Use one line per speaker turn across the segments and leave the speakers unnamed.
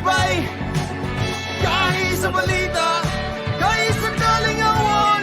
Subaybay, gahi sa balita, gahi sa kalingawan.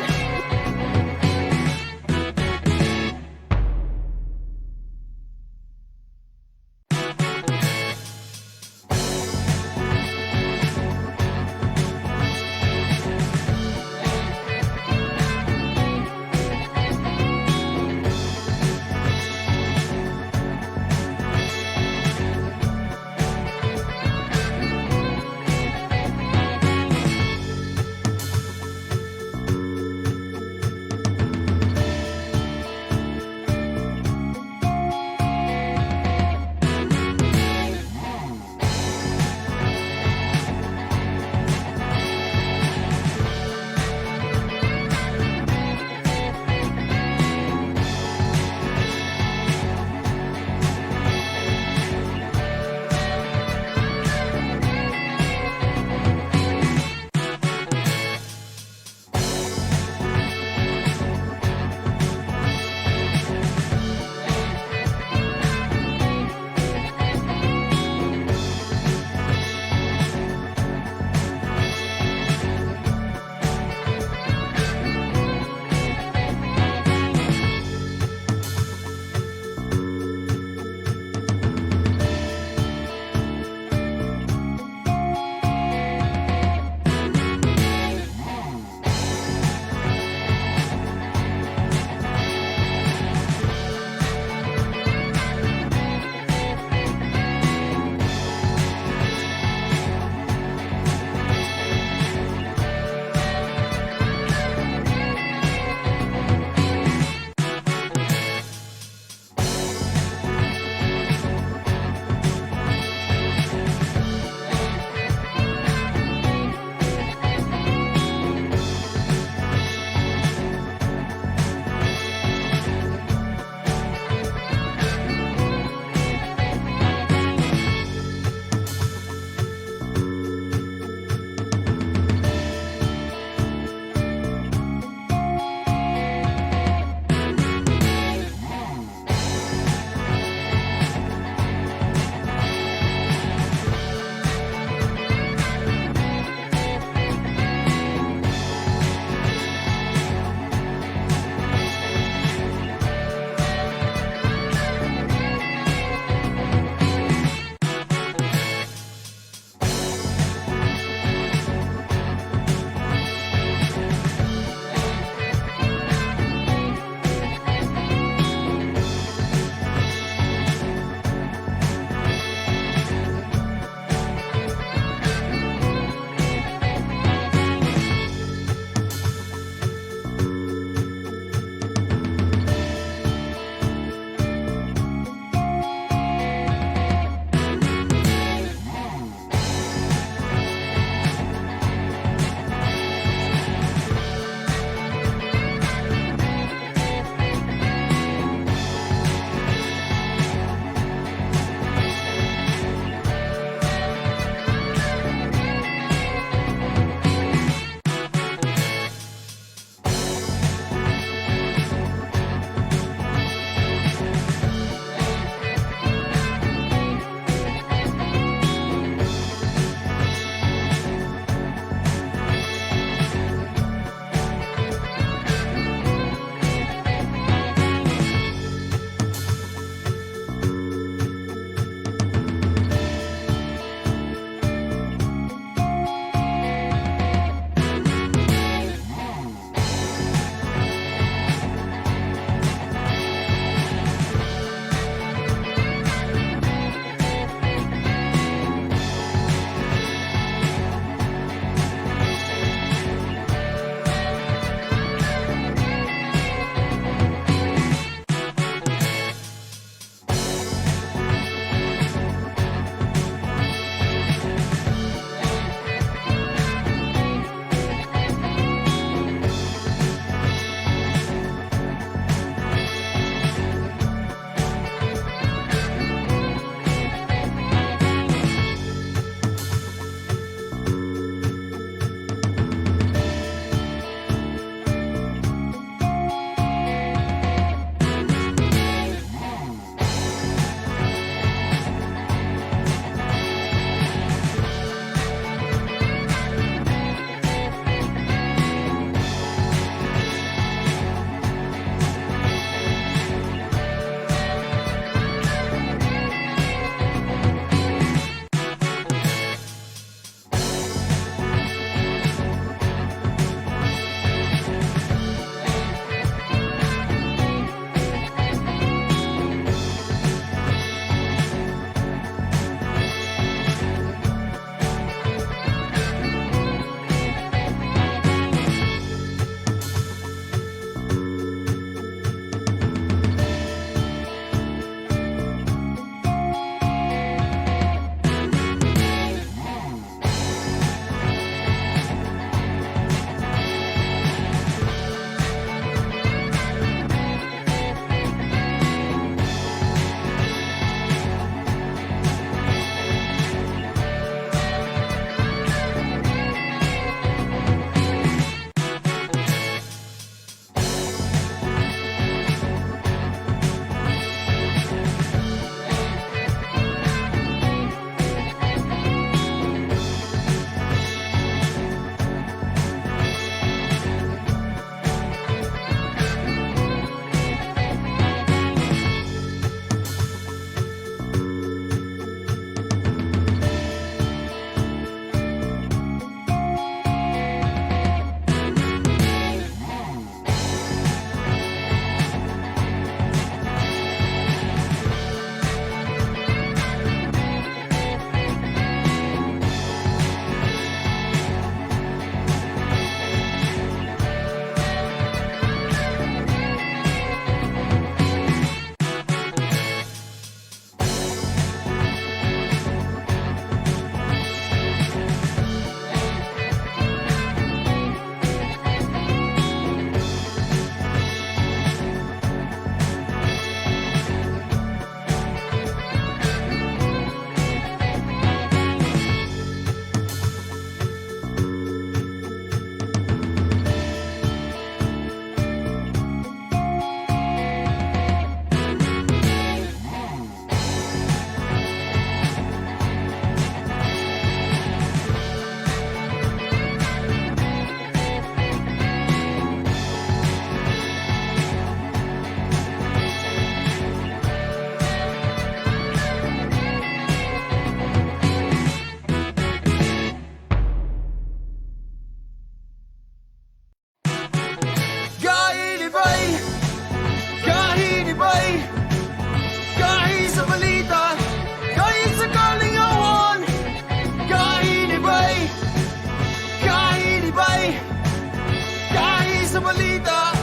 balita,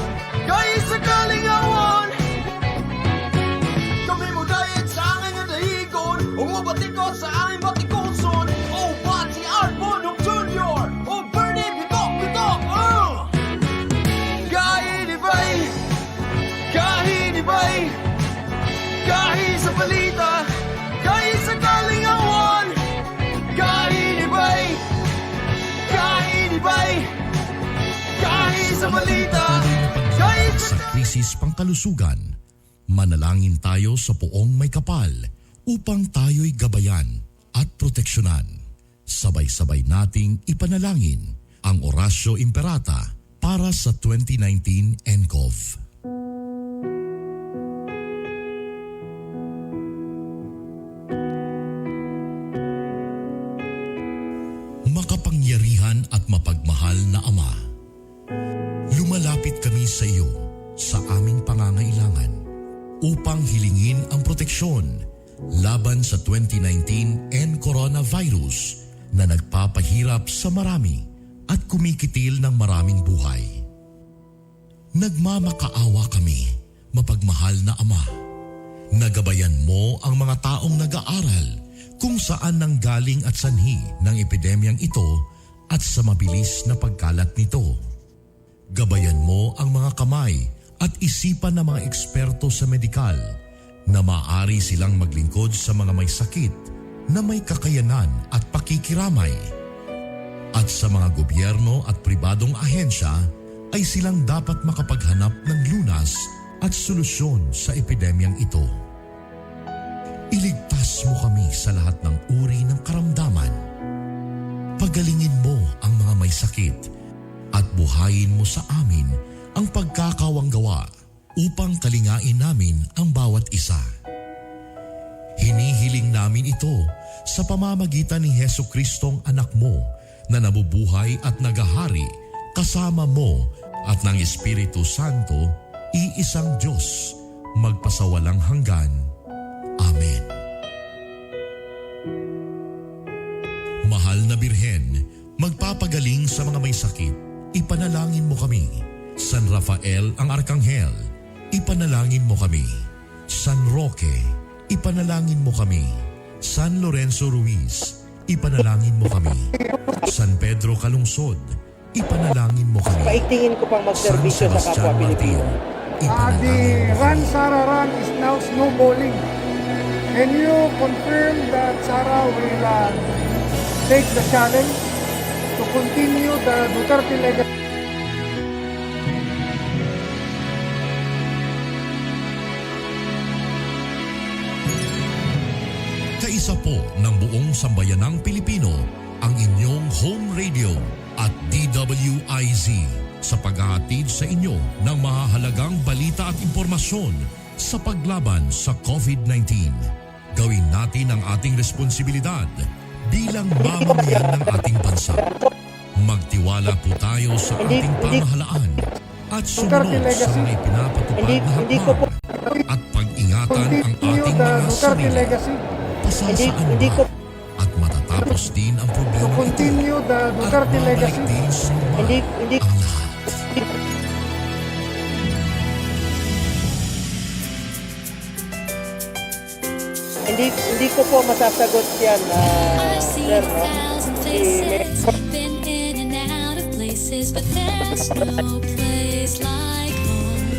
kahit sa kalingawan. Kami mo diet sa angay nga dahigon o mobatikot sa aming batikoson. O Bati Art Bonok Jr. O Bernie Bitok Bitok. Kahinibay, kahinibay, kahit sa balita, kahit sa kalingawan. Kahinibay, kahinibay, kahit sa balita, kahit sa
Sa krisis pangkalusugan, manalangin tayo sa Poong Maykapal upang tayo'y gabayan at proteksyonan. Sabay-sabay nating ipanalangin ang Oratio Imperata para sa 2019 NCOV. Makapangyarihan at mapagmahal na Ama, lumalapit kami sa iyo sa aming pangangailangan upang hilingin ang proteksyon laban sa 2019 N coronavirus na nagpapahirap sa marami at kumikitil ng maraming buhay. Nagmamakaawa kami, mapagmahal na Ama. Nagabayan mo ang mga taong nag-aaral kung saan nanggaling at sanhi ng epidemyang ito at sa mabilis na pagkalat nito. Gabayan mo ang mga kamay at isipan ng mga eksperto sa medikal na maaari silang maglingkod sa mga may sakit na may kakayanan at pakikiramay. At sa mga gobyerno at pribadong ahensya ay silang dapat makapaghanap ng lunas at solusyon sa epidemyang ito. Iligtas mo kami sa lahat ng uri ng karamdaman. Pagalingin mo ang mga may sakit at buhayin mo sa amin ang pagkakawanggawa upang kalingain namin ang bawat isa. Hinihiling namin ito sa pamamagitan ni Hesu Kristong anak mo na nabubuhay at nagahari kasama mo at ng Espiritu Santo, iisang Diyos, magpasawalang hanggan. Amen. Mahal na Birhen, magpapagaling sa mga may sakit, ipanalangin mo kami. San Rafael ang Arkanghel, ipanalangin mo kami. San Roque, ipanalangin mo kami. San Lorenzo Ruiz, ipanalangin mo kami. San Pedro Calungsod, ipanalangin mo kami.
Paigtingin ko pang
San
magserbisyo sa
Sebastian
kapwa
Martir,
Pilipino.
The
ipanalangin mo
Run
kami.
Sara Run is now snowballing. Can you confirm that Sara will take the challenge to continue the Duterte legacy?
Kaisa po ng buong sambayanang Pilipino ang inyong home radio at DWIZ sa paghahatid sa inyo ng mahahalagang balita at impormasyon sa paglaban sa COVID-19. Gawin natin ang ating responsibilidad bilang mamamayan ng ating bansa. Magtiwala po tayo sa ating pamahalaan at sumunod sa mga ipinapatupad na
Hindi ko po
hakbang at pag-ingatan ang
Continue
ating
the
mga
Duterte
sarili.
legacy.
Pasasaan
Hindi
ba
ko-
at matatapos din ang
To
problema ito
continue the
at
Duterte
babalik
legacy.
din sa normal
Hindi
ang lahat.
Hindi ko po masasagot yan,
I've seen
sir,
a
no?
thousand
Si
faces, been in and out of places, but there's no place like home.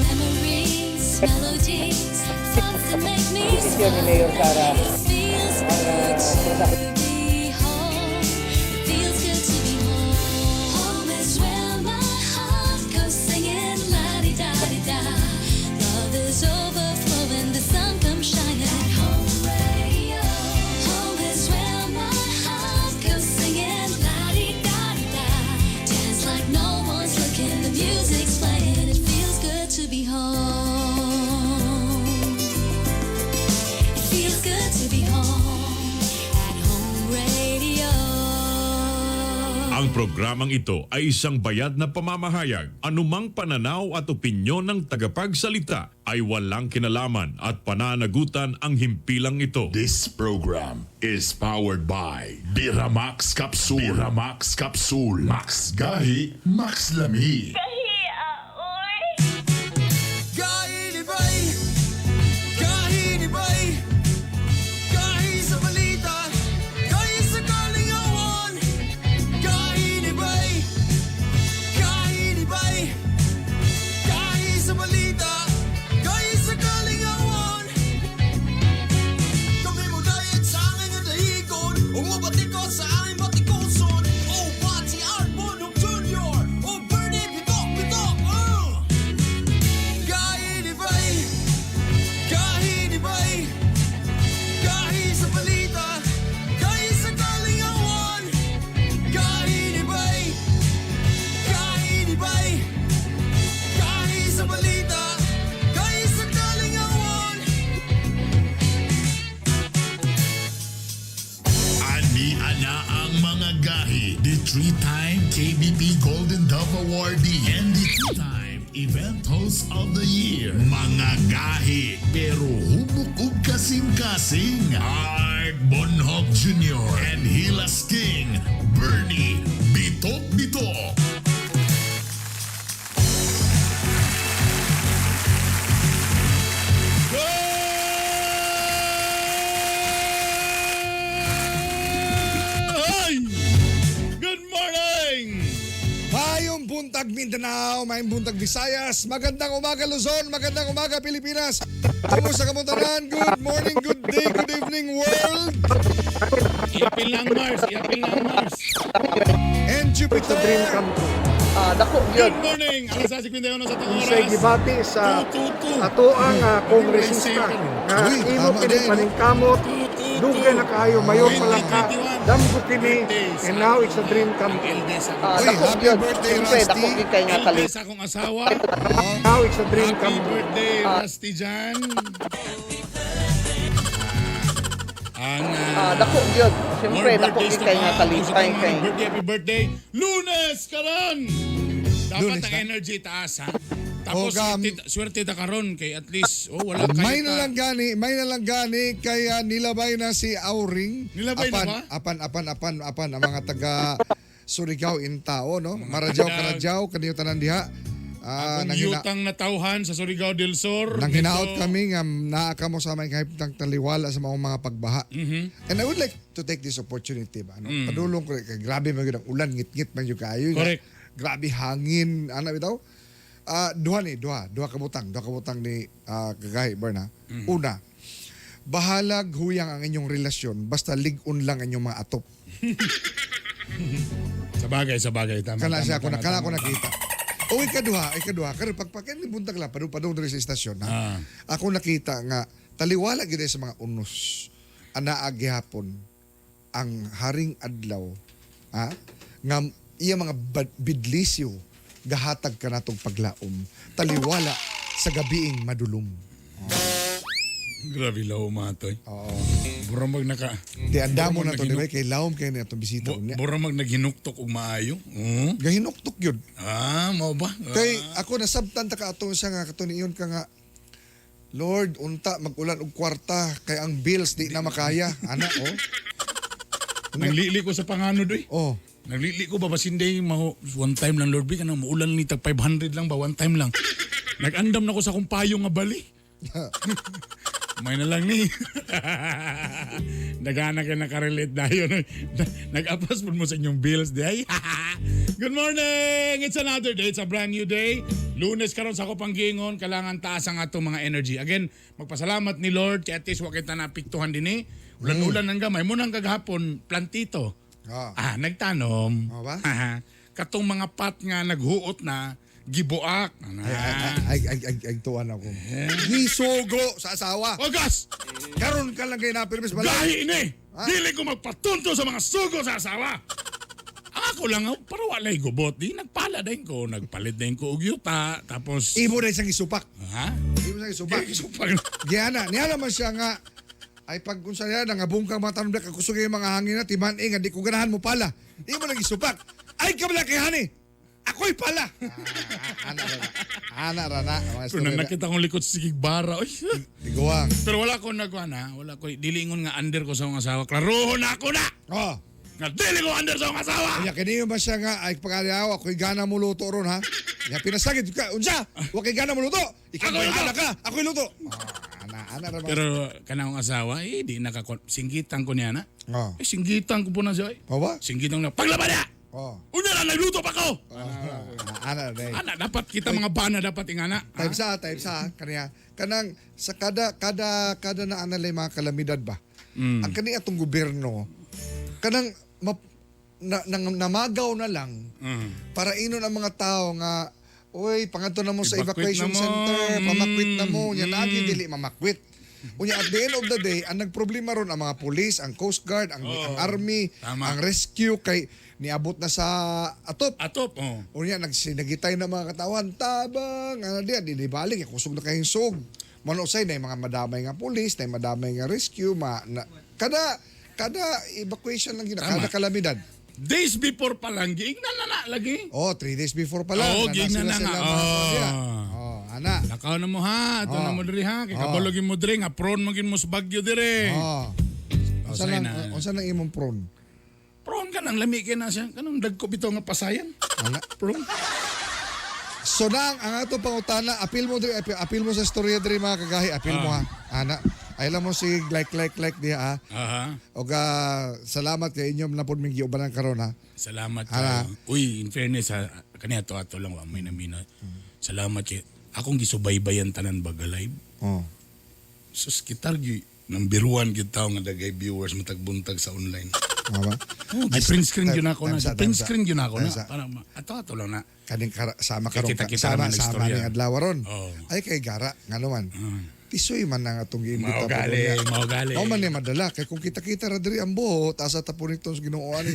Memories, melodies, thoughts that make me
Desisyon ni Mayor
smile.
Sara.
It feels good to be home. It feels good to be home. Home is where my heart goes singing la-di-da-di-da. Love is overflowing, the sun comes shining. Home radio. Home is where my heart goes singing la-di-da-di-da. Dance like no one's looking, the music's playing. It feels good to be home. It feels good to be
Ang programang ito ay isang bayad na pamamahayag. Anumang pananaw at opinyon ng tagapagsalita ay walang kinalaman at pananagutan ang himpilang ito.
This program is powered by Biramax Capsule. Biramax Capsule. Max Gahi, Max Lami.
Gahinibay, gahinibay, gahi sa balita, gahi sa kalingawan. Gahinibay, gahinibay, gahi sa balita, gahi sa kalingawan. Kami mo dayat sa aking nga dahigon, umubatikot sa aming batikoson. O Pati Art Bonhoc Jr., O Bernie Bitok Bitok, Gahinibay, gahinibay, gahi sa balita, gahi sa kalingawan. Gahinibay, gahinibay, gahi sa balita, gahi sa kalingawan.
Ani ana ang mga gahi, the three-time KBP Golden Dove Awardee and the two-time Event Host of the Year. Mga gahi, pero hubok ug kasing-kasing. Art Bonhoc Jr. and Hilas King, Bernie Bitok Bitok.
Hey! Good morning!
Mayong buntag Mindanao, mayong buntag Visayas, magandang umaga Luzon, magandang umaga Pilipinas. Kumusta ka tanan? Good morning, good day, good evening world.
Iapil na ang Mars! Iapil na ang Mars!
And
It's a dream
Jupiter.
come true. Dako
Good
yun.
morning! Alas 6:51 sa atong
Sa
oras.
gibati sa
Two, two, two.
ato ang kongresista nga
Uy,
imo
tama
kini
din, no?
paningkamot, dugay na kaayo, mayor pa lang ka,
2021.
damgo kini, and now it's a dream come
Ang
true.
eldest akong
Uy,
Dako
happy
yun.
birthday,
Siyempre,
Rusty.
dako gyud kay nga kalit.
eldest akong asawa.
Now it's a dream
Happy
come true.
birthday, Rusty Jan. Ang
Dako yun.
more
Siyempre, dako
birthdays
gyud
to
kay nga
come. Kung sa
kalipay
mga
kay.
Birthday, happy birthday. Lunes karon. Dapat
Lunes
ang
na?
energy taas ha. Tapos
O, gam-
swerte, swerte ta karon kay at least oh wala kayo
May
ta.
na lang gani, may na lang gani kaya nilabay na si Auring.
Nilabay na
apan,
ba?
Apan apan apan apan ang mga taga Surigao in tao no. Marajaw
taga-
Karajaw kaniyo tanan diha. Ah,
Akong
nanghina,
yutang natawhan sa Surigao del Sur.
nanghinaot
Medyo-
kami nga naa kamo sa may kahimtang taliwala sa mga mga pagbaha. And I would like to take this opportunity ba no. Padulong ko kay grabe man gyud ang ulan, ngit-ngit man gyud kaayo.
Mm. Correct.
Grabe hangin ana bitaw. Duha ni duha, duha kabutang ni Kagahi Berna. Una, bahalag huyang ang inyong relasyon basta lig-on lang ang inyong mga atop.
Sa bagay, sa bagay. Tama,
Kana
tama,
siya ako
tama,
na kana ako
tama.
nakita. O ikaduha, ikaduha karon pagpakin ni buntag lang padung padung diri sa istasyon ha.
Ah.
Ako nakita nga taliwala gyud sa mga unos anaa gihapon ang haring adlaw ha nga iya mga bidlisyo gahatag kanatong paglaom taliwala sa gabiing madulum.
Grabe law matoy.
Oo.
Buramag naka
Di andamo na to di
Buramag
ba kay laom kay ni atong bisita unya.
Buramag naghinuktok og maayo. Oo.
Gahinuktok yun.
Ah, mao ba?
Kay ako nasabtan ta ka atong siya nga kato niyon ka nga Lord, unta magulan og kwarta kay ang bills di na makaya. Ana oh.
Naglili ko sa panganod oy.
Oh.
Naglili ko babasin day maho one time lang Lord B kanang muulan ni tag 500 lang ba one time lang. Nag-andam na ko sa akong payong nga bali. May na lang ni. Nagana ka nakarelate dayon. Nag-apas po mo sa inyong bills day. Good morning! It's another day. It's a brand new day. Lunes karon sa ako panggingon, kailangan taas ang atong mga energy. Again, magpasalamat ni Lord kay at least wa kita naapektuhan dinhi. Ulan-ulan ang gamay mo nang kagahapon plantito.
Ah.
Ah, nagtanom.
Oh, ba?
Katong mga pat nga naghuot na gibuak. Ana.
Ay ay ay ay ay, ay tuwan ako. Gisugo sa asawa.
Ogas!
Karon ka lang kay napirmis balay.
Gahi ini! Dili ko magpatunto sa mga sugo sa asawa! Ang ako lang, oh, para walay gubot. Di, nagpala din ko. Nagpalit din ko og yuta. Tapos,
Imo na isang isupak.
ha?
Imo siyang isupak.
Isupak.
Giana, niya naman siya nga ay pag kung saan yan, nangabungkang mga tanong ka kusog yung mga hangin na timan eh, nga di ko ganahan mo pala. Imo nang isupak. Ay kabla kay hani. Ako'y pala. Ah, ana ra na. Ana ra na. Mga
Pero
istorya
na
na.
nakita kong likod sa sigig bara. Uy.
Tiguang.
Pero wala ko nagkuhan ha. Wala ko. Dili ingon nga under ko sa akong asawa. Klarohon na ako na!
Oh.
Nga dili ko under sa akong asawa!
Kanya kini ba siya nga ay pagkaliaw ako'y gana mo luto ron ha. Nya pinasagid ka unsa? Wa kay gana mo luto. Ikaw
Ako'y luto.
ana ka, ako'y luto. Ah, ana ana ra ba?
Pero kanang akong asawa, eh, di naka singgitan ko niya na.
Oh.
Eh, singgitan ko po na siya. Eh.
Oh ba?
Singgitan ko na. Paglaba niya!
Oh.
Unya na, nagluto pa ko!
Ah, ana ra.
Ana, dapat kita mga bana dapat ingana.
Type sa kaniya kanang sa kada kada kada na analay mga kalamidad ba. Ang kani atong gobyerno kanang map, na, namagaw na lang para inon ang mga tao nga uy pangadto na mo sa
Evacuate
evacuation
na mo.
center, pamakwit na mo, nya naagi dili mamakwit. Unya at the end of the day, ang nagproblema ron ang mga pulis, ang Coast Guard, ang army,
Tama.
ang rescue kay niabot na sa atop.
Atop, oh.
Unya nagsinagitay na mga katawan, tabang, ano diyan, di balik, kusog na kayong sug. Manusay na yung mga madamay nga pulis, na yung madamay nga rescue, ma, na, kada kada evacuation lang gina,
Tama.
kada kalamidad.
Days before pa lang, giingnan na na lagi.
Oh, 3 days before pa lang.
Oo,
na
giingnan na
sila
nga.
sila mga
Oh.
diya. Oh, ana.
Lakaw na mo ha, ato
Oh.
na mo diri ha. Kay
Oh.
kabalo gyud mo diri nga prone man gyud mo sa Bagyo diri.
Oh. Unsa
say
lang
na.
unsa lang imong prone?
Prone ka nang lami kay na siya. Kanang dagko bitaw nga pasayan.
Ana.
Prone.
So nang ang ato pangutana, apil mo diri, apil, apil mo sa istorya diri mga kagahi, apil mo ha. Ana. Ay lang mo sig like like like diha ha.
Aha.
Og salamat kay inyong napod ming giubanan karon ha.
Salamat
Ana.
kayo. Uy, in fairness ha, kaniya to ato lang wa may namina. Salamat kay akong gisubaybayan tanan baga live.
Oh.
Sus kitar gyud nang biruan gyud tawo nga dagay viewers matag buntag sa online.
Nga ba?
Oh, gi-print screen gyud ako na.
Time sa,
Print
time sa.
screen gyud ako na.
Time sa.
Para ato ato lang na.
Kaning kara, sama karon
Kita-kita
sama
naman ang
sama
istorya.
ni adlaw ron.
Oo.
Ay kay gara ngano man. Tisoy man ang atong giimbita
Mao gali, mao gali.
Mao man ni madala kay kung kita-kita ra diri ang buho tasa tapon nito sa Ginoo ani.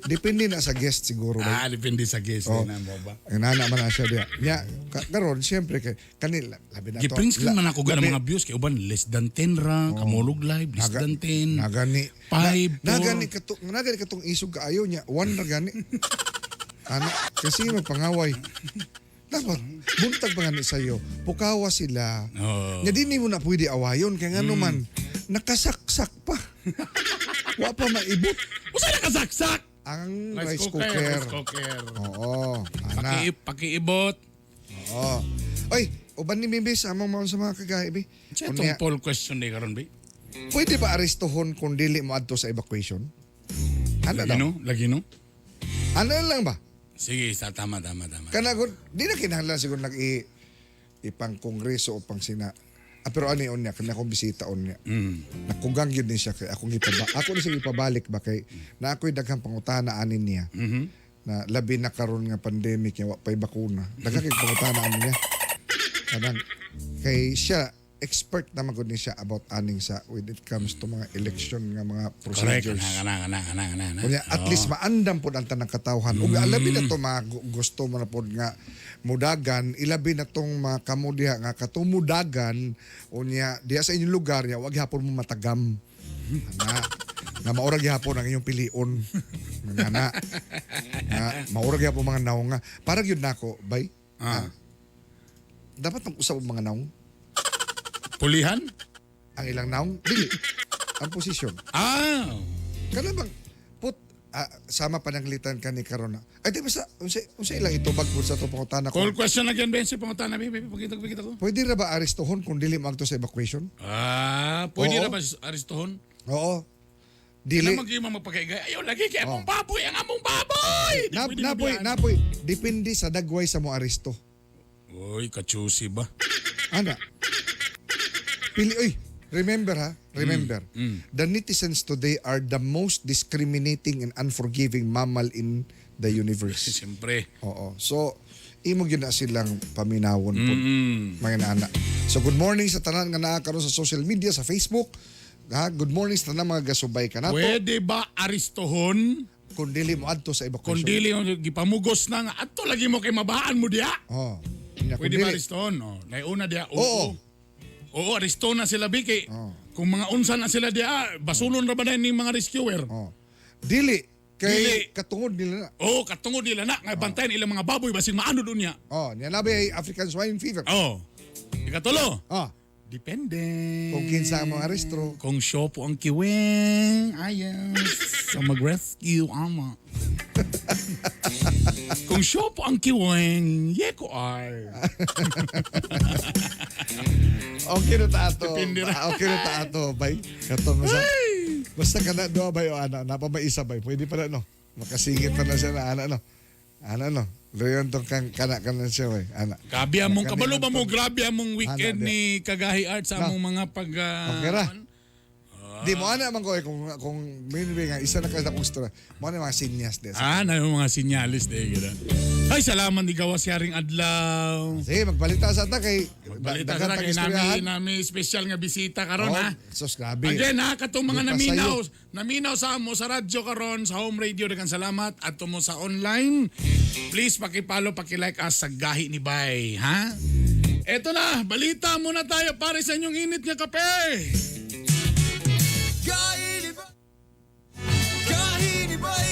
Depende na sa guest siguro ba.
Ah, depende sa guest
Oh.
din na mo ba.
Ang nana man na siya diya. Nya karon siyempre kay kanila labi na to.
Gi-print screen man ako gana
labi-
mga views kay uban less than 10 ra, kamulog live less than 10.
Nagani.
5,
Nagani kato nagani katong isog kaayo niya. One ra gani. Ana kasi magpangaway. Dapat buntag pa gani sayo. Pukawa sila.
Oo.
Nya di mo na pwede awayon kay ngano man nakasaksak pa. Wa pa maibot
Usa na kasaksak?
ang rice cooker.
Rice cooker.
Oo, ana.
Pakiibot.
Oo. Oy, uban ni Bibi sa among mga sa mga kagahi bi.
Sa
Unya,
itong poll question ni karon bi.
pwede ba arestuhon kung dili mo adto sa evacuation? Ano
Lagi
daw?
no? Lagi no?
Ano lang ba?
Sige, sa tama tama tama.
Kana gud di na kinahanglan siguro nag i ipang kongreso o pang sina. Ah, pero ano yun niya, kanya akong bisita on niya. Nakugang yun din siya kay akong ipaba, ako ni siya ipabalik ba kay na ako'y daghang pangutana anin niya. Na labi na karon nga pandemic niya wa pa'y bakuna. Daghang kay pangutana anin niya. Kanang kay siya expert na magud ni siya about aning sa when it comes to mga election nga mga
Correct.
procedures.
Kana kana kana kana kana.
Kunya at least maandam pod ang tanang katawhan. Ug alabi na to mga gusto mo na pod nga mudagan, ilabi na tong mga kamo diha nga katumudagan unya diha sa inyong lugar ya wag gihapon mo matagam. Ana nga maura gihapon ang inyong pilion. Nga na. Nga maura gihapon mga naong nga. Para gyud nako, bay.
Ah.
Dapat mag-usap ang mga naong.
Pulihan?
Ang ilang naong dili. Ang posisyon.
Ah.
Kana bang put sama pananglitan ka ni Karona. Ay di basta unsa unsa ilang itubag pud sa to pangutana ko.
Call question again, Ben. Si pangutana, bi, bi, pakita ko, pakita ko.
Pwede ra ba arestuhon kung dili maagto sa evacuation?
Ah, pwede
Oo.
ra ba arestuhon?
Oo. Dili.
Dili. Naman kayo magpakaigay. Ayaw lagi kay among baboy, ang among baboy. Di pwede
Napoy,
mabiyaan.
napoy. Depende sa dagway sa mo aresto.
Uy, kachusi ba?
Ana. Pili, oy, remember ha, remember. The netizens today are the most discriminating and unforgiving mammal in the universe.
Siyempre.
Oo. So, imo gyud na silang paminawon po. Mga inaana. So, good morning sa tanan nga naa karon sa social media, sa Facebook. Ha, good morning sa tanan mga gasubay kanato.
Pwede ba arestuhon?
Kung dili mo adto sa
Kung
evacuation.
dili mo gipamugos na nga ato lagi mo kay mabaan mo diya.
Oh. Nya, kung
Pwede ba
dili-
arestuhon? Oh, nauna diya.
Oo.
Oo. Oo, arestuhon na sila bi kay kung mga unsa na sila diya, basulon ra ba na ning mga rescuer?
Oh. Dili. Kay
Dili.
katungod nila na.
Oh, katungod nila na nga bantayan ilang mga baboy basig maano doon niya.
Oh, niya na ba ay African swine fever?
Oh. Ikatulo.
Ah,
Depende.
kung kinsa ang mga arestro.
Kung siya po ang kiwing, ayos. So mag-rescue, ama. Kung siya po ang kiwing, yeko ay.
Okay na ta ato.
Depende ra.
Ah, okay na ta ato, bay. Katong sa Basta ka na doa bay o ana, napa may isa bay. Pwede pa na no. Makasingit pa na siya na ana no. Ana no. Leon tong kang kana kana siya bay. Ana.
Grabe among kabalo ba mo,
Kanina
grabe among weekend
Ana,
ni Kagahi Art sa
No.
among mga pag...
Okay ra. Di mo ana man ko eh, kung may nga isa na kada kong istorya. Mo na mga sinyas des.
Ah, na yung mga sinyalis de gina. Ay, salamat ni gawas yaring adlaw.
Sige, magbalita sa ta kay
Balita
daghan
sa
tag
kay nami,
istoryahan.
nami special nga bisita karon
Oh,
ha.
sus grabe.
Again ha, katong mga
Di pa
naminaw,
sayo.
naminaw sa amo sa radyo karon, sa home radio daghang salamat at mo sa online. Please paki-follow, paki-like us sa Gahi ni Bay, ha? Eto na, balita muna tayo para sa inyong init nga kape.
Gahi ni Bay. Gahi ni Bay.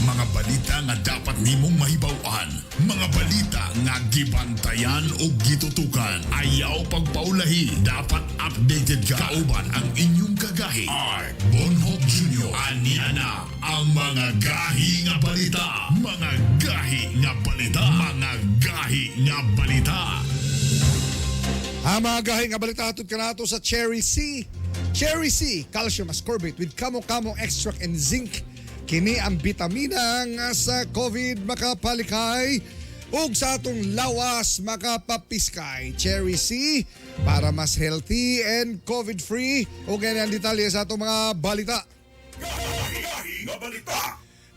Mga balita nga dapat nimong mahibaw-an. Mga balita nga gibantayan o gitutukan. Ayaw pagpaulahi. Dapat updated ka. Kauban ang inyong kagahi. Art Bonhoc Jr. Ania na ang mga gahi nga balita. Mga gahi nga balita. Mga gahi nga balita.
Ang mga gahi nga balita hatod kanato sa Cherry C. Cherry C, calcium ascorbate with kamo-kamo extract and zinc. Kini ang bitamina nga sa COVID makapalikay ug sa atong lawas makapapiskay. Cherry C para mas healthy and COVID-free. Ug yan ang detalye sa atong mga balita.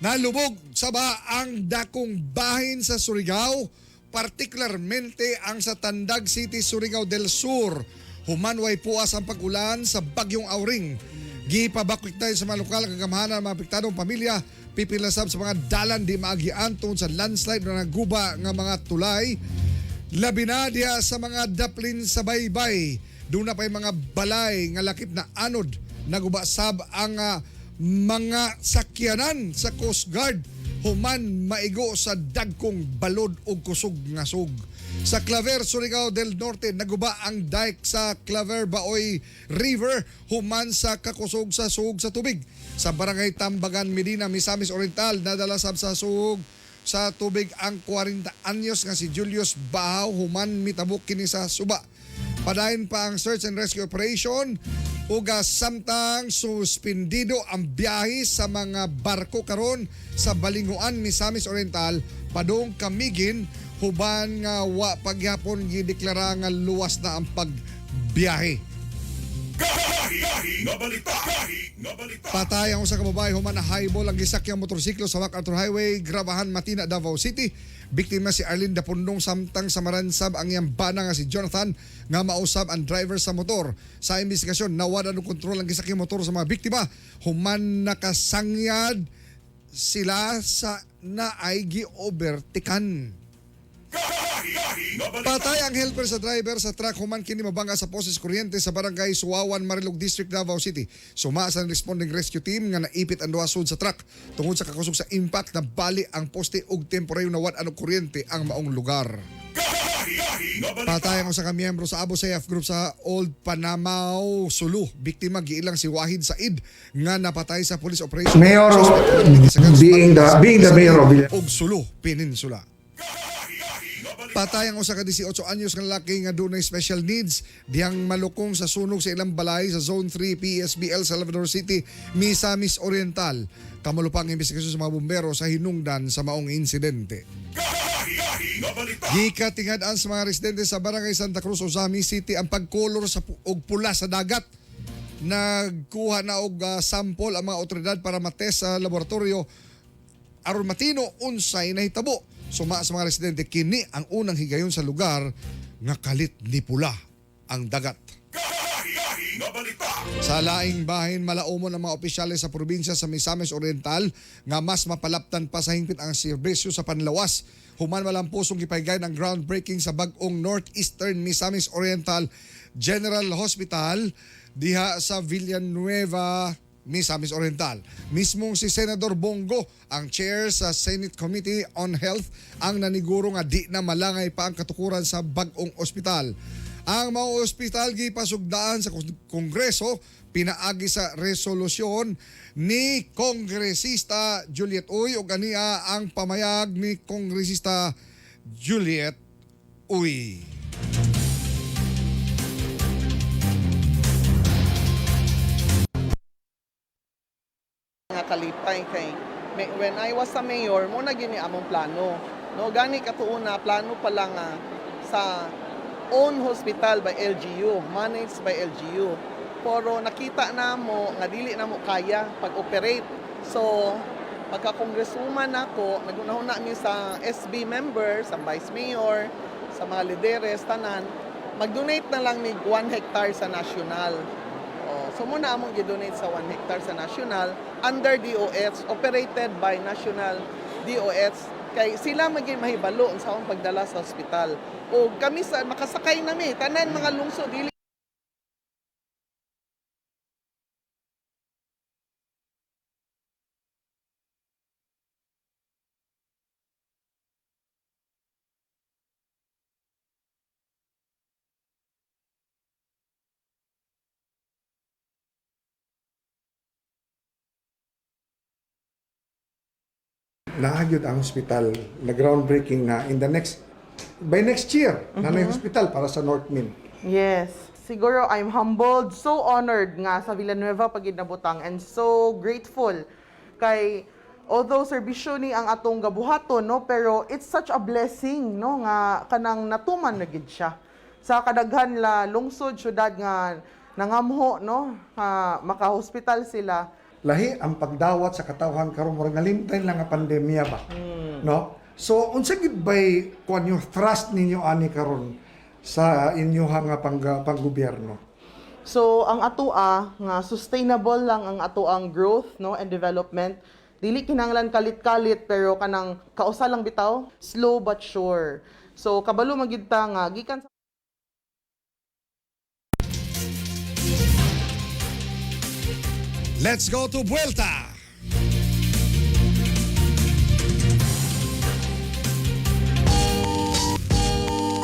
Nalubog sa ba ang dakong bahin sa Surigao, partikularmente ang sa Tandag City, Surigao del Sur. Humanway puas ang pag-ulan sa Bagyong Auring. Gipabakwit tayo sa mga lokal kagamhanan ng mga apektadong pamilya, pipilasab sa mga dalan di maagian tungod sa landslide na naguba nga mga tulay. Labi na diha sa mga daplin sa baybay. Doon na pa'y mga balay nga lakip na anod. Naguba sab ang mga sakyanan sa Coast Guard. Human maigo sa dagkong balod o kusog nga sug. Sa Claver, Surigao del Norte, naguba ang dike sa Claver Baoy River human sa kakusog sa sug sa tubig. Sa barangay Tambagan, Medina, Misamis Oriental, nadala sab sa sug sa tubig ang 40 anyos nga si Julius Bahaw human mitabok kini sa suba. Padayon pa ang search and rescue operation ug samtang suspindido ang biyahe sa mga barko karon sa Balingoan, Misamis Oriental padung Camiguin huban nga wa pagyapon gideklara nga luwas na ang pagbiyahe. Patay ang usa ka babae human na highball ang gisakyang motorsiklo sa MacArthur Highway, Grabahan, Matina, Davao City. Biktima si Arlene Dapundong samtang sa maransab ang iyang bana nga si Jonathan nga mausab ang driver sa motor. Sa investigasyon, nawala ng kontrol ang gisakyang motor sa mga biktima. Human nakasangyad sila sa naay gi-overtikan. Patay ang helper sa driver sa truck human kini mabangga sa poses kuryente sa barangay Suawan, Marilog District, Davao City. Sumaas ang responding rescue team nga naipit ang duha sud sa truck tungod sa kakusog sa impact na bali ang poste ug temporary nawad ang kuryente ang maong lugar. Patay ang usa ka miyembro sa Abu Sayyaf Group sa Old Panamao, Sulu. Biktima giilang si Wahid Said nga napatay sa police operation.
Mayor,
Suspect sa
being the mayor of Villa-
ug Sulu Peninsula. Patay ang usa ka 18 anyos nga lalaki nga dunay special needs diyang malukong sa sunog sa ilang balay sa Zone 3 PSBL Salvador City, Misamis Oriental. Kamalo pa ang investigasyon sa mga bumbero sa hinungdan sa maong insidente. Gikatingad-an sa mga residente sa Barangay Santa Cruz, Ozami City ang pagkolor sa og pula sa dagat. Nagkuha na og sample ang mga otoridad para matest sa laboratorio aron matino unsay nahitabo. Suma sa mga residente kini ang unang higayon sa lugar nga kalit ni pula ang dagat. Sa laing bahin, malaumon ang mga opisyales sa probinsya sa Misamis Oriental nga mas mapalaptan pa sa hingpit ang serbisyo sa panlawas. Human malampusong gipahigay ng groundbreaking sa bag-ong Northeastern Misamis Oriental General Hospital diha sa Villanueva. Misamis Oriental. Mismong si Senador Bongo, ang chair sa Senate Committee on Health, ang naniguro nga di na malangay pa ang katukuran sa bag-ong ospital. Ang mao ospital gipasugdaan sa Kongreso pinaagi sa resolusyon ni Kongresista Juliet Uy ug ania ang pamayag ni Kongresista Juliet Uy.
Nga kalipay kay when I was a mayor mo na gini among plano, no? Gani katuuna plano pa lang nga sa own hospital by LGU, managed by LGU, pero nakita namo nga dili namo kaya pag-operate. So pagka congresswoman nako, nagunahuna mi sa SB members, sa vice mayor, sa mga lideres tanan, mag-donate na lang mig 1 hectare sa national. Oh, so muna among gi-donate sa 1 hectare sa national under DOH, operated by national DOH, kay sila maging mahibalo sa akong pagdala sa ospital. O kami sa makasakay nami tanan mga lungsod dili.
Naagyod ang hospital na groundbreaking na in the next by next year na mm hospital para sa North Min.
Yes. Siguro I'm humbled, so honored nga sa Villanueva pag nabutang and so grateful kay although serbisyo ni ang atong gabuhaton, no, pero it's such a blessing, no, nga kanang natuman na gid siya. Sa kadaghan la lungsod syudad nga nangamho, no, nga maka-hospital sila.
Lahi ang pagdawat sa katawhan karon, murag nalimtan lang nga pandemya ba. No? So unsa gid bay kuan yung thrust ninyo ani karon sa inyo nga panggobyerno?
So ang atoa nga sustainable lang ang atoang growth, no, and development. Dili kinahanglan kalit-kalit pero kanang kausa lang bitaw, slow but sure. So kabalo magid ta nga gikan sa
Let's go to Vuelta!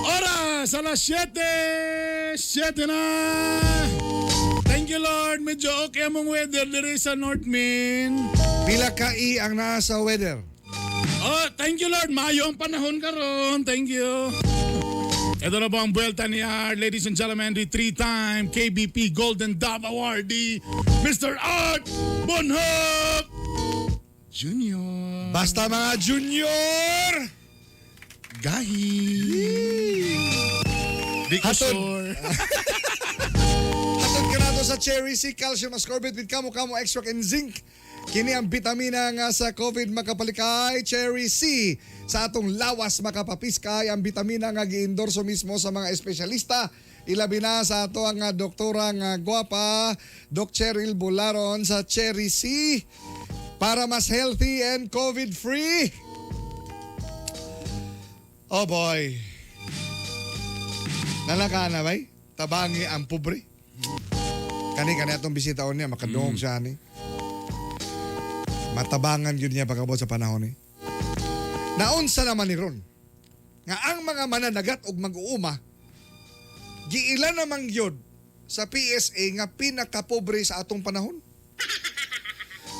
Oras, alas 7! 7 na! Thank you, Lord. Medyo okay among weather diri sa North Min.
Pila ka i ang nasa weather?
Oh, thank you, Lord. Maayo ang panahon karon. Thank you. Ito na po ang buwelta ni Art. Ladies and gentlemen, the three-time KBP Golden Dove Awardee, Mr. Art Bonhoc Jr.
Basta mga junior!
Gahi! Di ko
Hatod.
sure.
Hatod ka nato sa Cherry C Calcium Ascorbate with Kamo Kamo Extract and Zinc. Kini ang bitamina nga sa COVID makapalikay, Cherry C. Sa atong lawas makapapiskay ang bitamina nga giendorso mismo sa mga espesyalista. Ilabi na sa ato ang doktora nga gwapa, Doc Cheryl Bularon sa Cherry C. Para mas healthy and COVID-free. Oh boy. Nalaka na bay? Tabangi ang pobre. Kani kani atong bisita niya, makadungog siya ani. Matabangan yun niya pagkabot sa panahon ni. Naunsa naman ni Ron nga ang mga mananagat og mag-uuma giila namang gyud sa PSA nga pinakapobre sa atong panahon.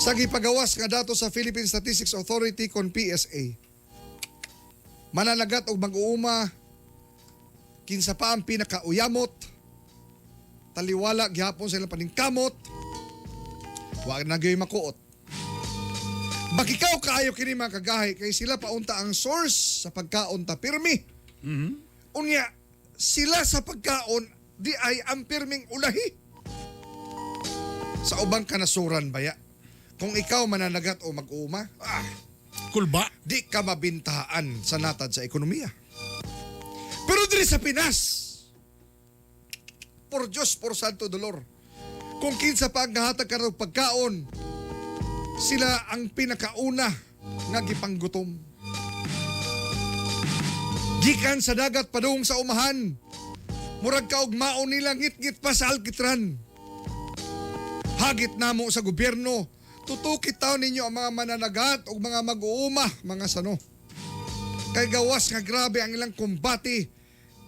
Sa gipagawas nga dato sa Philippine Statistics Authority kon PSA. Mananagat og mag-uuma kinsa pa ang pinakauyamot, taliwala gihapon sa ilang paningkamot, wa na gyud makuot. Bakikaw kaayo kini mga kagahi kay sila paunta ang source sa pagkaon ta pirmi. Unya sila sa pagkaon di ay ang pirming ulahi. Sa ubang kanasuran baya, kung ikaw mananagat o mag-uuma,
Kulba.
di ka mabintahan sa natad sa ekonomiya. Pero diri sa Pinas, por Diyos, por Santo Dolor, kung kinsa pa ang gahatag karon og pagkaon, sila ang pinakauna nga gipanggutom. Gikan sa dagat padung sa umahan, murag kaugmaon nila ngit-ngit pa sa alkitran. Hagit namo sa gobyerno, tutuki taon ninyo ang mga mananagat ug mga mag-uuma, mga sano. Kay gawas nga grabe ang ilang kumbati,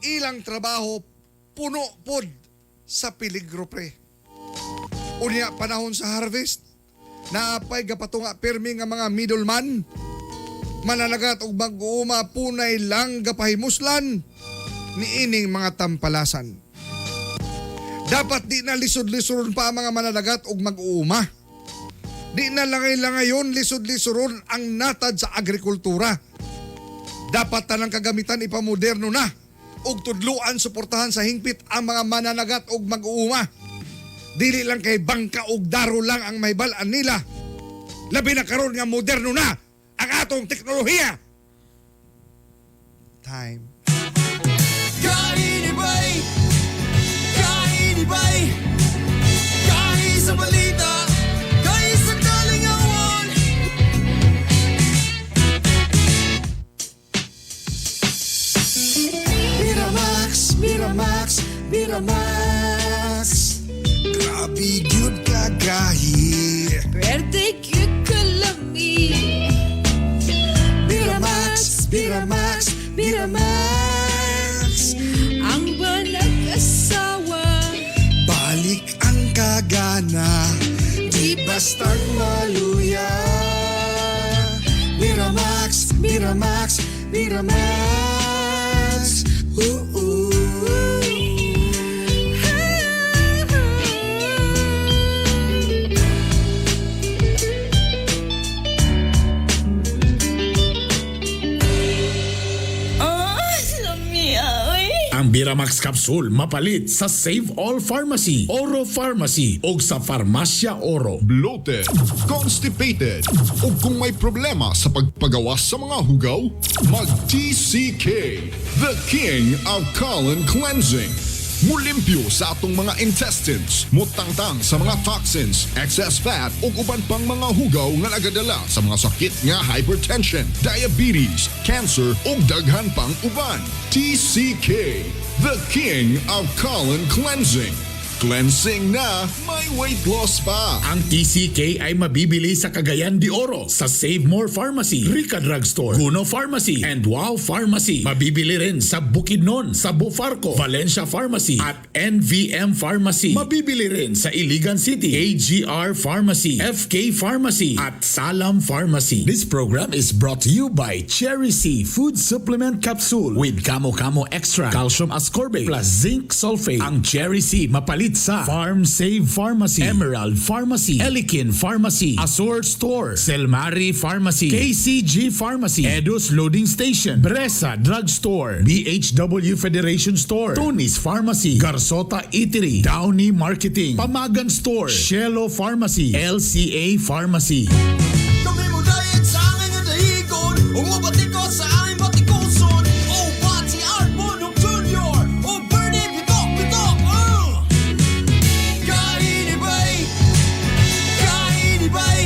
ilang trabaho puno pod sa peligro pre. Unya panahon sa harvest, naapay gapatunga pirmi nga mga middleman. Mananagat og mag-uuma punay lang gapahimuslan niining mga tampalasan. Dapat di na lisod-lisoron pa ang mga mananagat og mag-uuma. Di na langay-langayon lisod-lisoron ang natad sa agrikultura. Dapat tanang kagamitan ipamoderno na ug tudluan suportahan sa hingpit ang mga mananagat og mag-uuma. Dili lang kay bangka og daro lang ang mahibal-an nila. Labi na karon nga moderno na ang atong teknolohiya. Time.
Kainibay! Kainibay! Kahi sa balita! Kahi sa kalingawan!
Miramax, Miramax, Miramax. Grabe gyud kagahi.
Pwerte gyud kalami.
Miramax, Miramax, Miramax.
Ang banag-asawa.
Balik ang kagana, di bastang maluya. Miramax, Miramax, Miramax. Ooh, ooh.
Oh, lamia, oy.
Ang Biramax Capsule mapalit sa Save All Pharmacy, Oro Pharmacy o sa Farmacia Oro.
Bloated, constipated, o kung may problema sa pagpagawas sa mga hugaw, mag-TCK, the king of colon cleansing. Mulimpyo sa atong mga intestines, mutangtang sa mga toxins, excess fat ug uban pang mga hugaw nga nagadala sa mga sakit nga hypertension, diabetes, cancer ug daghan pang uban. TCK, the king of colon cleansing. Cleansing na, may weight loss pa.
Ang TCK ay mabibili sa Cagayan de Oro, sa Save More Pharmacy, Rica Drugstore, Guno Pharmacy, and Wow Pharmacy. Mabibili rin sa Bukidnon, sa Bufarco, Valencia Pharmacy, at NVM Pharmacy. Mabibili rin sa Iligan City, AGR Pharmacy, FK Pharmacy, at Salam Pharmacy. This program is brought to you by Cherry C Food Supplement Capsule with Kamo Kamo Extra, Calcium Ascorbate, plus Zinc Sulfate. Ang Cherry C mapalit sa Farm Save Pharmacy, Emerald Pharmacy, Elikin Pharmacy, Azure Store, Selmari Pharmacy, KCG Pharmacy, Edus Loading Station, Bresa Drugstore, BHW Federation Store, Tony's Pharmacy, Garsota Eatery, Downey Marketing, Pamagan Store, Shelo Pharmacy, LCA Pharmacy.
Kami mo dayag sa angay nga dahigon Ug mobatikos sa aming batikuson. O Bati Art Bonhoc Jr. O Bernie Bitok Bitok. Kainibay! Kainibay!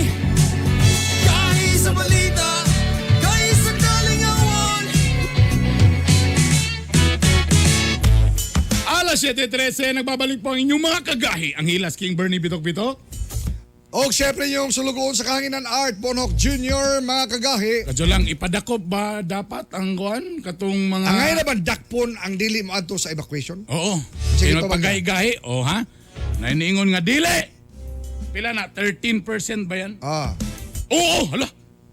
Kahi sa balita! Kahi sa kalingawan!
Alas 7:13, nagbabalik po ang inyong mga kagahi. Ang Hilas King Bernie Bitok Bitok.
O syempre yung sulugoon sa kahanginan Art Bonhoc Jr. mga kagahi.
Kadyo lang, ipadakop ba dapat ang kuan? Katong mga...
Ang ngayon na ba dakpon ang dili mo adto sa evacuation?
Oo.
Sige,
Sige,
tawag na.
pagahi-gahi. O ha? Nainiingon nga, dili! Pila na? 13% ba yan?
Ah.
Oo! Hala!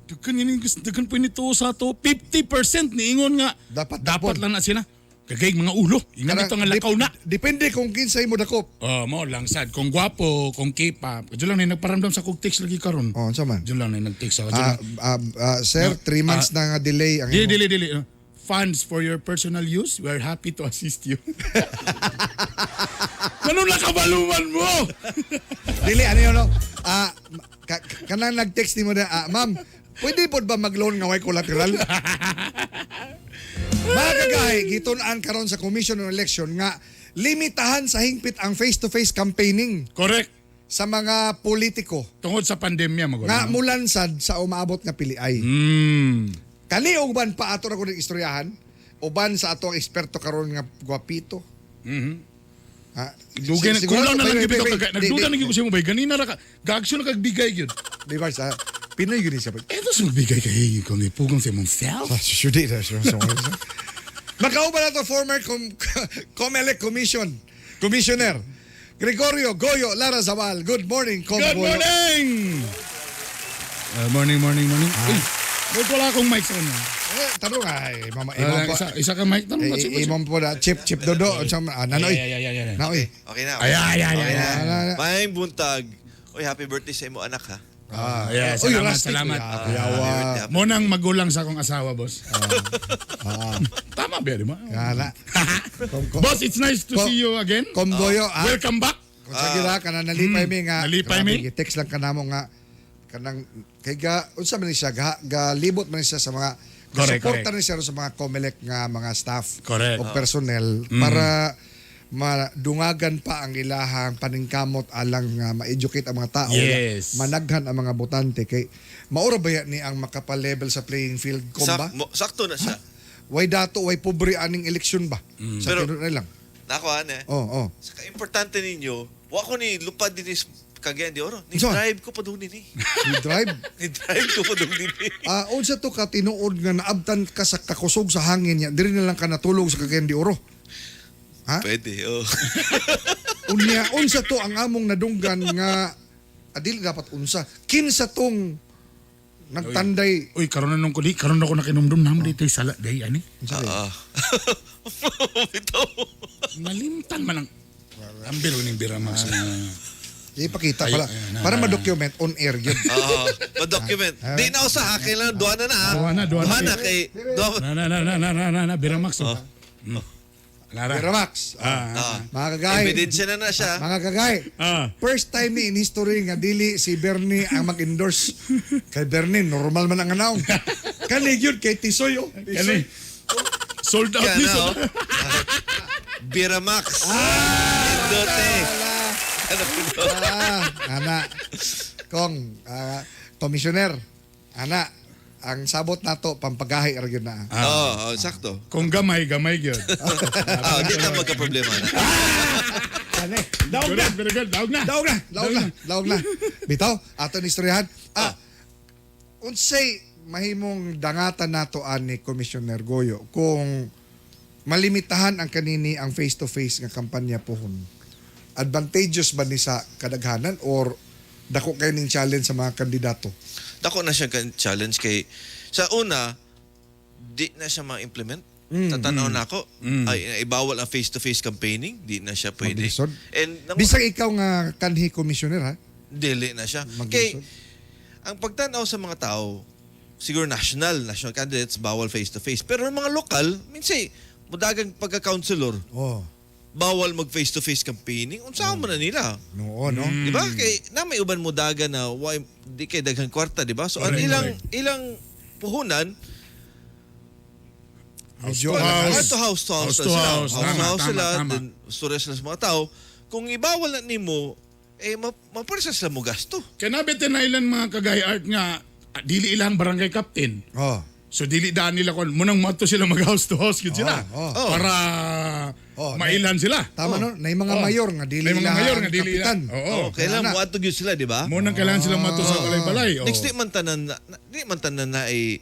Daghan yun, daghan po nito sa to. 50% niingon nga.
Dapat
Dapat
dakpon.
lang na sila. Kagay mga ulo. Ingan ito nga lakaw na.
Depende kung kinsay mo dakop.
Oh, mo lang sad. Kung gwapo, kung kipa. Diyan lang na nagparamdam sa kog text lagi karon.
Oh, unsa man?
Diyan lang na nag-text ako. Diyan
Ah,
lang.
sir,
No,
3 months na nga delay ang
Dili,
imo.
dili, dili. Funds for your personal use, we are happy to assist you. Ganun na kabaluman mo!
Dili ano yun no? Ah, kanang nag-text nimo na, ma'am, pwede pod ba mag-loan nga way collateral? Mga kagahi, gitun-an karon sa Commission on Election nga limitahan sa hingpit ang face-to-face campaigning
Correct.
sa mga politiko
Tungod sa pandemya, magol.
nga mulansad sa umaabot nga piliay. Kani uban pa ato ra ko ng istoryahan, uban sa ato ang eksperto karon nga gwapito. Ah,
Dugay na
sigurado,
kulang na lang
wait,
gyud
wait,
ka
wait. Di,
nagduda
di,
na gyud ko sa imo bay ganina ra ka gaaksyon na kag bigay gyud.
Di ba sa Pinoy gyud ni siya.
Eto sa magbigay kay kung ipugong sa imong self.
Ah, Sure, sure. Makauban na to former COMELEC Commissioner Gregorio Goyo Lara Zabal. Good morning, Com
Good
Goyo.
morning. Morning, morning, morning. Uy, ba't wala akong mic sa kanya?
Eh, tanong ay, mama, imam po.
Isa ka mic tanong ba?
Eh, imam po na, Chip, Chip Dodo. Ah, nanoy.
Ay, ay, ay, ay, ay.
Naoy.
Okay na.
Ay, ay, ay,
Okay
ay,
na.
ay, ay.
Maayong buntag. Uy, happy birthday sa imo anak ha.
Ah, yeah,
Uy,
salamat,
rustic.
salamat.
Ah, kuyawa.
Mo nang magulang sa akong asawa, boss. Tama ba, di ba?
Kana.
Boss, it's nice to see you again.
Com Goyo, ah.
Welcome back.
Kung sa gira, kanang nalipay mi nga.
Nalipay mi.
Grabe, Text lang kanamo nga. Kanang, kay ga, unsa man ni siya, ga, galibot man ni siya sa mga,
Correct,
suporta
correct.
ni siya sa mga COMELEC nga mga staff
Correct.
o personnel para madungagan pa ang ilahang paningkamot alang nga ma-educate ang mga tao,
Yes.
managhan ang mga botante kay maura ba yan ni ang makapa-level sa playing field kom ba?
Sakto na siya.
Way dato, way pobre aning eleksyon ba? Sa
Pero-
tinuod na lang.
Nako ane.
Oh, oh.
Saka importante ninyo, wa ko ni lupad din is Cagayan de Oro. Ni
Unsa?
drive ko pa doon ni.
Ni drive.
Ni drive ko pa doon din.
Ah, unsa to ka tinuod nga naabtan ka sa kakusog sa hangin niya, diri na lang ka natulog sa Cagayan de Oro. Ha?
Pwede, oh.
Unya unsa to ang among nadunggan nga adili dapat unsa. Kinsa tong nagtanday
Uy, karon na nung kuli, karon na ako nakinumdum na mo dito sala day ani.
Unsa kay?
Ah. Ito.
Malimtan man ang ambiro ning Biramax na.
Ipakita
Ay,
pala
ay, na,
para
na,
ma-document on air gyud.
Oo. Ma-document. Di na usa ha, kailangan duha na na ha.
Duha na, duha na.
Duha na kay duha.
Na na na na na na na, na Biramax. Oh. Lara.
Miramax.
Ah,
Mga kagay.
Ebidensya na na siya.
Mga kagay.
Ah.
First time ni in history nga dili si Bernie ang mag-endorse. Kay Bernie normal man ang anaw. Kani gyud kay Tisoy oh.
Kani.
Tisoy.
Sold out
Kaya
ni
na,
sold.
oh. Biramax. Dote. Ano po?
Ah, ana. Kong, commissioner, ana, ang sabot nato pampagahi ra gyud na.
Oo, oh, sakto.
Kung gamay, gamay gyud.
Ah, di na magka-problema na.
Ane, daog na.
Good, very good. Daog na.
Daog na, daog na, daog na. Bitaw, ato ni istoryahan. Ah, unsay mahimong dangatan nato ani Commissioner Goyo kung malimitahan ang kanini ang face-to-face nga kampanya pohon. Advantageous ba ni sa kadaghanan or dako kay ning challenge sa mga kandidato?
Dako na siya challenge kay sa una di na siya ma-implement. Tatanaw na ako. Ay, ibawal ang face-to-face campaigning, di na siya pwede.
Maglisod.
And nang,
Bisag ikaw nga kanhi commissioner ha.
dili na siya.
Maglisod.
Kay ang pagtanaw sa mga tao, siguro national candidates bawal face-to-face. Pero ang mga lokal, minsan mudagang pagka-counselor,
Oh,
bawal mag face-to-face campaigning. Unsa man na nila?
no, no.
Di ba? Kay na may uban mo daga na why di kay daghang kwarta, di ba? So ang
Correct,
ilang ilang puhunan
Medyo
to
alangan.
house.
to house to house,
House to
sila.
house.
House to
Tama,
house
tama,
sila,
tama.
then storya sila sa mga tao. Kung ibawal na nimo, eh maparisa sila mo gasto.
Kaya nabete na ilan mga kagay art nga dili ilang barangay captain.
Oh.
So dili daan nila kon munang mato sila mag house to house gyud sila.
Oh,
oh.
Para
Oh,
mailan sila.
Tama no, na mga
Oh.
mayor nga dili
May mga
ila
mayor
ang
nga dili ila.
kapitan.
Oo.
Oh, kailangan
Ana.
mo ato gyud sila, di ba?
Munang kailangan sila mato sa balay-balay. Oh.
Next di man tanan na, di man tanan na ay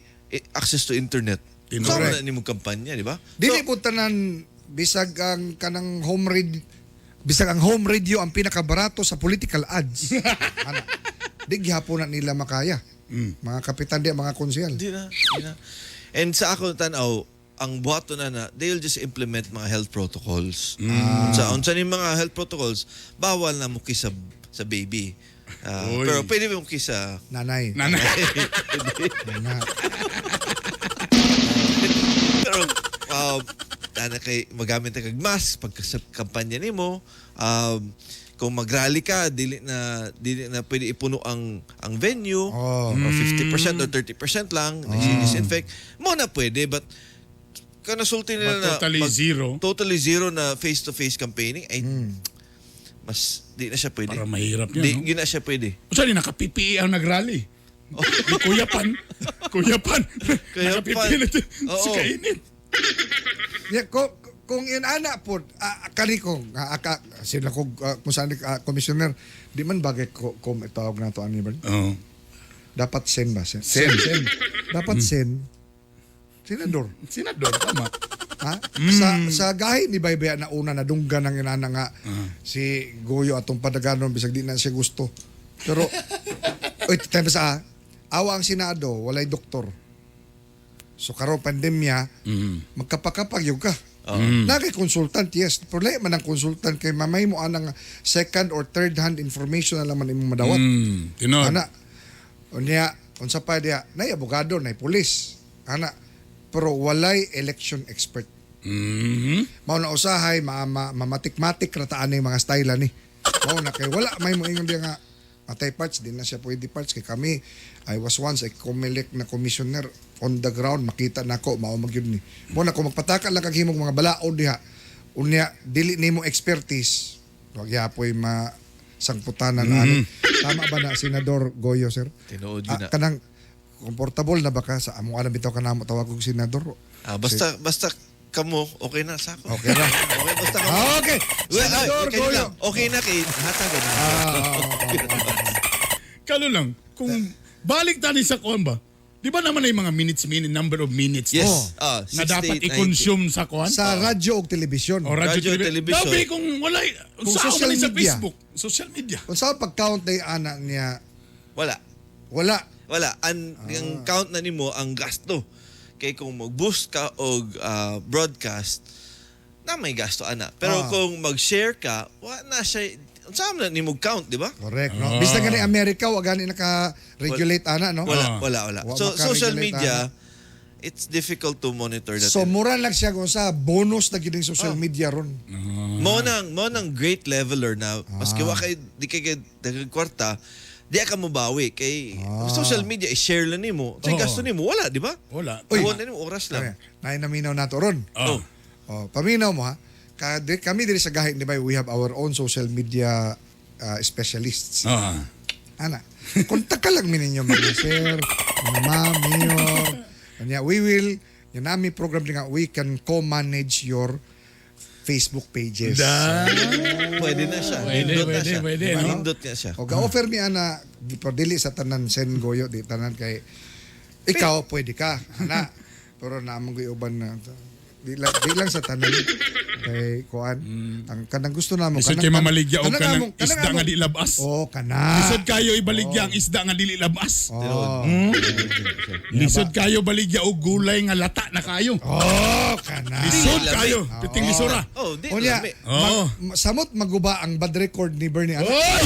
access to internet.
Tinuod.
Saan man na nimo kampanya, di ba?
Dili po tanan bisag ang kanang home radio bisag ang home radio ang pinakabarato sa political ads. Ana. Di gihapon na nila makaya. Mga kapitan di mga konsehal.
Di na, di na. And sa ako tanaw, ang buhato na na, they'll just implement mga health protocols. Sa unsa ni mga health protocols, bawal na mo sa sa baby.
Uy.
Pero pwede mo sa
Nanay.
Nanay.
Ana.
Pero ana kay magamit ka kag mask pagka sa kampanya nimo. Kung mag-rally ka, dili na pwede ipuno ang venue
Oh.
or 50% or 30% lang, disinfect. Mo na pwede but kanasulti nila
But
na
totally zero.
Totally zero na face-to-face campaigning ay mas di na siya pwede.
Para mahirap yun,
Di,
no?
di na siya pwede.
Unsa ni naka PPE ang nagrally? Di Kuya Pan. Kuya Pan.
Kuya
Naka
Pan.
PPE na
Oo.
Si kainit.
Yeah, ko Kung inana po, kani ko, sila ko, kung saan, commissioner, di man bagay ko, kung itawag na to, ano ba?
Oo.
Dapat sen ba? Sen.
Sen, sen.
Dapat sen. Senador.
Senador, tama.
Ha? Sa gahi ni Baybaya na una nadunggan ang inana nga si Goyo atong padaganon bisag di na siya gusto. Pero oy, time sa awa ang Senado, walay doktor. So karon pandemya, magkapakapag yun ka. Nagay consultant, yes. Problema man ang consultant kay mamay mo anang second or third hand information na lang man imong madawat.
Tinuod.
Ana. Unya, unsa pa diya, nay abogado, nay pulis. Ana. Pero walay election expert. Mao na usahay, mamatik-matik rataan ni mga style ani. Mao na kay wala may mo ingon diya nga atay parts di na siya pwede parts kay kami I was once a COMELEC na commissioner on the ground makita nako mao magyud ni. Mao na kung magpataka lang kag himog mga balaod diha. Unya dili nimo expertise. Wag yapoy ma sangputanan ani. Tama ba na Senador Goyo sir?
Tinuod yun na.
Kanang komportable na ba ka sa among alam bitaw ka namo tawag og senador?
Basta kamo okay na sa ako.
Okay na.
Okay, basta kamo.
Okay.
Well,
Senador
okay,
Goyo.
lang. Okay na kay hatagan na.
Kalo lang, kung balik tayo sa kuan ba, di ba naman ay mga minutes, minute, number of minutes
Yes.
na
68,
dapat i-consume sa kuan?
Sa radyo o telebisyon.
O radyo,
Radyo, television.
Dabi kung wala,
Kung
sa
social
man sa
media.
Facebook, social media.
Kung sa pag-count day ana niya,
Wala.
wala.
Wala. Ang count na nimo ang gasto. Kay kung mag-boost ka og broadcast, na may gasto ana. Pero kung mag-share ka, wa na siya unsa man na nimo count, di ba?
Correct, no? Bisag gani Amerika wa gani naka-regulate ana, no?
Wala, wala, wala.
Wa
So social
maka-regulate
media,
ana.
it's difficult to monitor that.
So mura lang siya kung sa bonus na gid ang social media ron.
Mo nang great leveler na maski wa kay di kay daghang kwarta, di ka mobawi kay social media i-share lang nimo. Sa
Oo.
gasto nimo wala, di ba?
Wala.
Uy.
Uy, na nimo oras lang.
Nay naminaw nato ron.
Oh.
Oh, paminaw mo ha. Kami diri sa gahi, di ba, we have our own social media specialists. Ana, kontak ka lang mi ninyo mga sir, mga ma'am, mayor. Kanya, we will, yan nami program din nga, we can co-manage your Facebook pages.
Da.
Pwede na siya.
Pwede,
Nindot na
pwede,
siya.
pwede, no?
Nindot na siya.
O ga-offer mi ana, di pa dili sa tanan sen goyo di tanan kay ikaw pwede ka, ana. Pero naamong ko uban na di lang sa tanan kay kuan. Ang kanang gusto namo
Lisod kay mamaligya og kanang isda nga di labas.
Oh, kana.
Lisod kayo ibaligya ang isda nga dili labas.
Oh.
Lisod kayo baligya og gulay nga lata na kayo.
Oh, kana.
Lisod
Dili lami.
kayo, piting lisura.
Oh, di
Unya,
lami.
Oh.
samot maguba ang bad record ni Bernie. Ana,
Oy!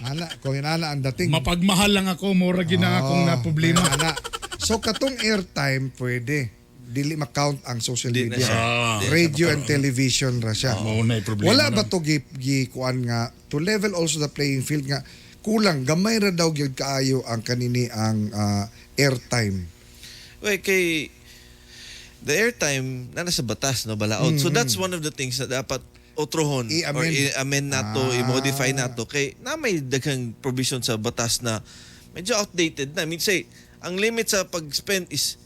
ana, kung inana ang dating.
Mapagmahal lang ako, mura gid na akong na problema.
Ana. So katong airtime pwede dili ma-count ang social
Di na
media.
siya. Di na
Radio and television ra siya.
Mao na yung problema
Wala
nun.
ba to gi, gi kuan nga to level also the playing field nga kulang gamay ra daw gyud kaayo ang kanini ang airtime.
Well, kay the airtime na nasa batas no balaod. So that's one of the things na dapat otrohon or
I-amend.
i-amend nato, i-modify nato kay na may daghang provision sa batas na medyo outdated na. I mean say, ang limit sa pag-spend is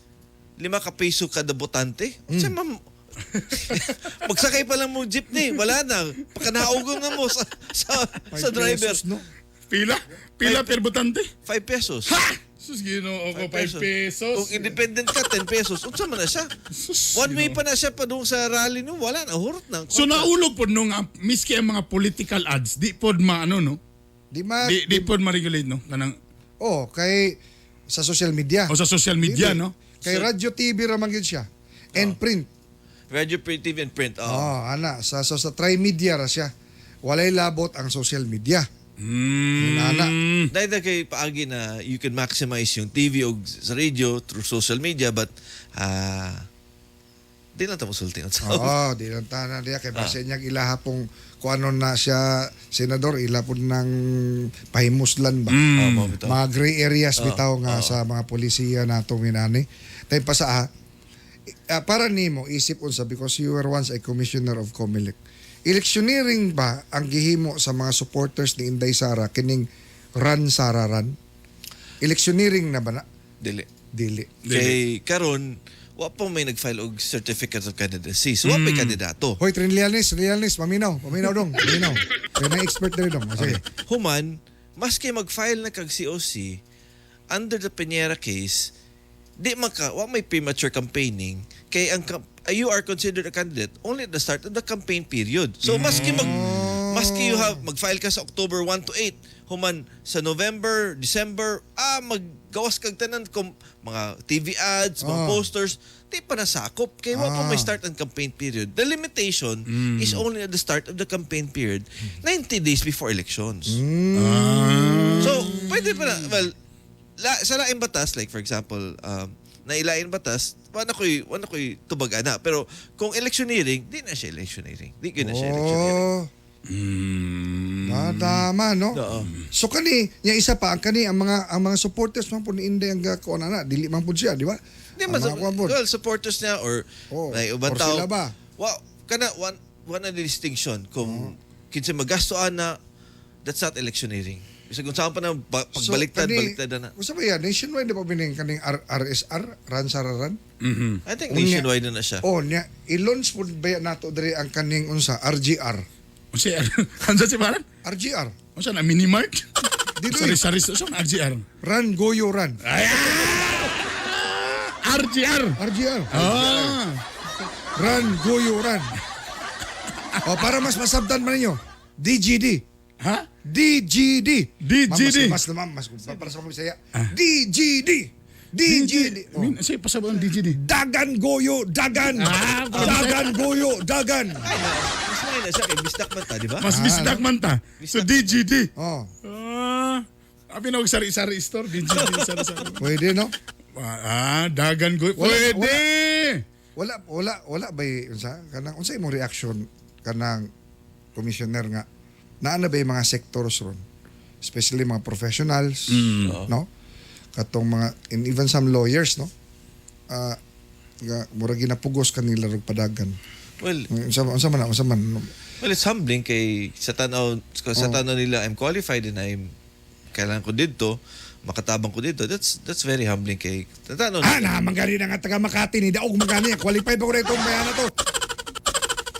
5 ka piso kada botante. Unsa ma'am Magsakay pa lang mo jeepney, wala na. Pakanaugong na mo sa
Five
driver.
pesos, no?
Pila? Pila per botante?
5 pesos.
Ha! Sus, Ginoo ko, 5 pesos.
Kung independent ka, 10 pesos. Unsa man na siya?
Sus,
One way
Ginoo.
pa na siya padung sa rally no, wala na hurot na.
So naulog pod no nga miski ang mga political ads di pod maano no.
Di ma
Di pod ma-regulate no kanang
oh kay sa social media.
o sa social media
Dili.
no.
Kay radio TV ra man gyud siya. And print.
Radio, print, TV and print. Oh.
Oh, ana sa sa, sa trimedia ra siya. Walay labot ang social media. Ana.
Dahil na kay paagi na you can maximize yung TV o sa radio through social media but di lang ta mosulti unsa.
Oo, di lang tanan diya kay base niya ilaha pong kung ano na siya senador ila po ng pahimuslan ba.
Oh, mao bitaw.
Mga gray areas bitaw nga sa mga polisiya natong inani. Tay pa sa para nimo isip unsa because you were once a commissioner of COMELEC. Electioneering ba ang gihimo sa mga supporters ni Inday Sara kining run Sara run? Electioneering na ba na?
Dili.
Dili.
Kay karon wa pa may nag-file og certificate of candidacy. So wa may kandidato.
Hoy, Trinlianes, Trillanes, paminaw, paminaw dong, paminaw. Kaya na expert na rin dong. Sige.
Human, maski mag-file na kag COC under the Peñera case, di man ka wa may premature campaigning kay ang you are considered a candidate only at the start of the campaign period. So maski you have mag-file ka sa October 1 to 8, human sa November, December, maggawas kag tanan kung mga TV ads, mga posters, di pa nasakop kay wa pa may start ang campaign period. The limitation is only at the start of the campaign period, 90 days before elections. So, pwede pa na, well, sa laing batas, like for example, na ilain batas, wala ko'y tubag ana. Pero kung electioneering, di na siya electioneering. Di na siya electioneering.
Oh. Tama, no?
Oo.
So kani, yung isa pa, ang kani ang mga supporters man po ni Inday ang gakuan ana, dili man po siya, di ba?
Di
Ang
man,
mga kuwan po.
well, supporters niya or may ubang
or
tao.
sila ba?
Wow, kana one na distinction kung kinsa magasto ana, that's not electioneering. Bisag kung saan pa na pagbaliktad,
kani,
baliktad na.
Usa ba yan? Nationwide na pa bining kaning RSR, Ran Sararan?
I think nationwide na siya.
Oh, niya, i-launch po ba nato diri ang kaning unsa, RGR.
Unsa unsa si parang?
RGR.
Unsa na mini mart?
Dili.
Sari sari unsa na RGR?
Run Goyo Run.
Ay, RGR.
RGR.
Ah.
Run Goyo Run. O para mas masabtan man ninyo. DGD.
Ha?
DGD.
DGD.
Mas mas para sa mga Bisaya. DGD. DGD. Oh.
Min, say pasabot ang DGD.
Dagan Goyo Dagan. Dagan Goyo Dagan.
Ay, mas may na siya kay bisdak man ta, di ba?
Mas bisdak man ta. So DGD.
Oh.
Abi na og sari-sari store DGD sari-sari.
Pwede no?
Dagan Goyo.
Wala,
Pwede.
Wala ba unsa kanang unsa imong reaction kanang commissioner nga naa na ba yung mga sectors ron? Especially mga professionals, no? Katong mga and even some lawyers, no? Nga murag ginapugos kanila rog padagan.
Well,
unsa man?
Well, it's humbling kay sa tanaw nila I'm qualified and I'm kailangan ko dito, makatabang ko dito. That's very humbling kay tanaw.
Na mangani na nga taga Makati ni daog mangani, qualified ba ko na itong bayana to?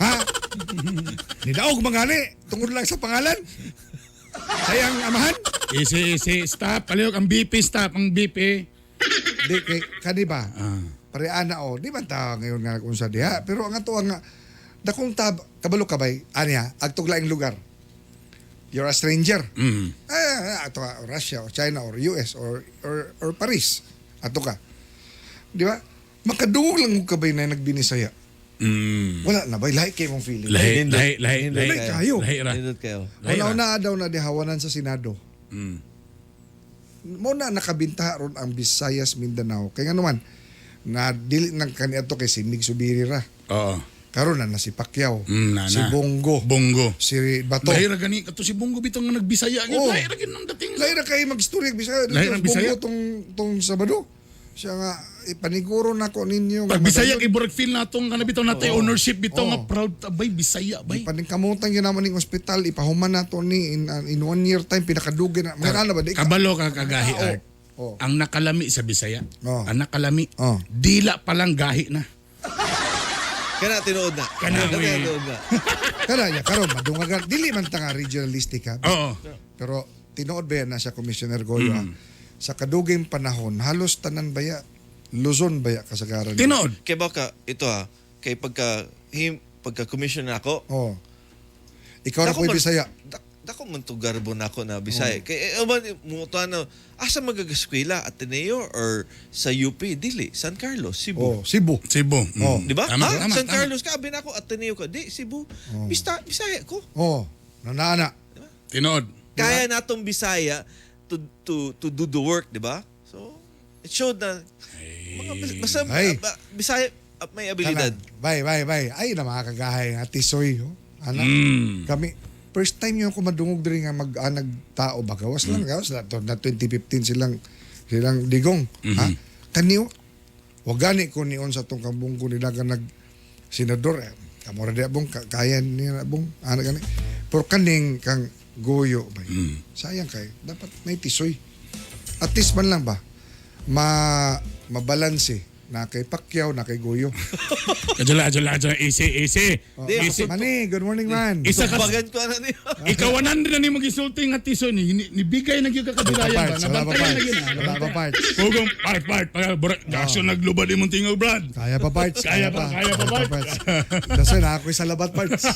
Ha? Ni daog mangani tungod lang sa pangalan. Sayang amahan.
Easy, stop. Palihog ang BP, stop ang BP.
Di kay kani ba? Pareana o, di man ta ngayon nga kung sa diha, pero ang ato ang dakong tab kabalo ka bay aniya agtog laing lugar. You're a stranger. Ato ka, Russia or China or US or Paris. Ato ka. Di ba? Makadungog lang og kabay na nagbinisaya. Wala na ba? Lahi kay mong feeling.
Lahi
kayo.
Lahi ra.
Wala na daw na dihawanan sa Senado. Mo na nakabinta ron ang Visayas Mindanao. Kaya nga naman, na dili nang kaniadto kay si Mig Subiri ra.
Oo.
Karon na si Pacquiao,
Na,
si
na.
Bongo,
si
Bato.
Lahi ra gani kato si Bongo bitong nga nagbisaya gyud.
Oh.
Lahi ra gyud nang dating.
Lahi ra kay magstorya Bisaya.
Lahi ra Bisaya.
Bongo tong Sabado. Siya nga ipaniguro na ko ninyo.
Pag Bisaya kay burag feel natong kana bitaw natay ownership bitaw
Oo.
nga proud ta bay Bisaya bay.
Paningkamutan gyud naman ning ospital ipahuman nato ni in 1 year time pinakadugay na. Mga ano ba di ka?
Kabalo ka kagahi
Oo.
art.
Oo.
Ang nakalami sa Bisaya. Ang nakalami. Dila pa lang gahi na.
Kana tinuod na.
Kana,
Kana
we.
tinuod na.
Kana ya karon madungagan dili man ta nga regionalistic ha.
Oo.
Pero tinuod ba yan na siya Commissioner Goyo ha? Sa kaduging panahon halos tanan baya Luzon baya kasagaran.
Kay baka ito ha, kay pagka pagka commissioner ako.
Oh. Ikaw ra po'y Bisaya.
Dako man to garbo na ako na Bisaya. Kay uban mo na asa magagaskwela Ateneo or sa UP dili San Carlos Cebu.
Oh, Cebu.
Cebu.
Oh.
Di ba?
Tama,
Ha?
tama,
San
tama.
Carlos ka abi na ako Ateneo ka di Cebu. Bista Bisaya ko.
Oh, nanaana.
Tinuod.
Kaya natong Bisaya to do the work, di ba? So it showed na mga basta
Ay.
Bisaya may abilidad.
Kana, Bye, bye, bye. Ay na mga kagahay nga tisoy. Oh. Ana, kami, first time yung ako madungog diri nga mag-anag tao ba gawas lang gawas na, to, na 2015 silang digong ha kaniyo wa gani ko nion sa tong kambong ko nila ka nag senador eh. Kamo ra di abong kaya niya abong ana gani pero kaning kang Goyo bay sayang kay dapat may tisoy at least man lang ba mabalanse Na kay Pacquiao, na kay Goyo.
Kajala, ajala, ajala. Easy, easy.
Oh,
Easy.
Mani, good morning man.
Isa ka
Tumbagan ko na niyo.
Ikaw na ni mo gisulti nga tiso ni bigay na gyud ka kabilayan ba.
Parts, wala pa
Nabantayan na
parts.
gyud. Ah.
Wala pa parts.
Pugong part part para burak action naglubad imong tingog, Brad.
Kaya pa parts.
Kaya pa, kaya pa, parts.
That's why na ako'y sa labat parts.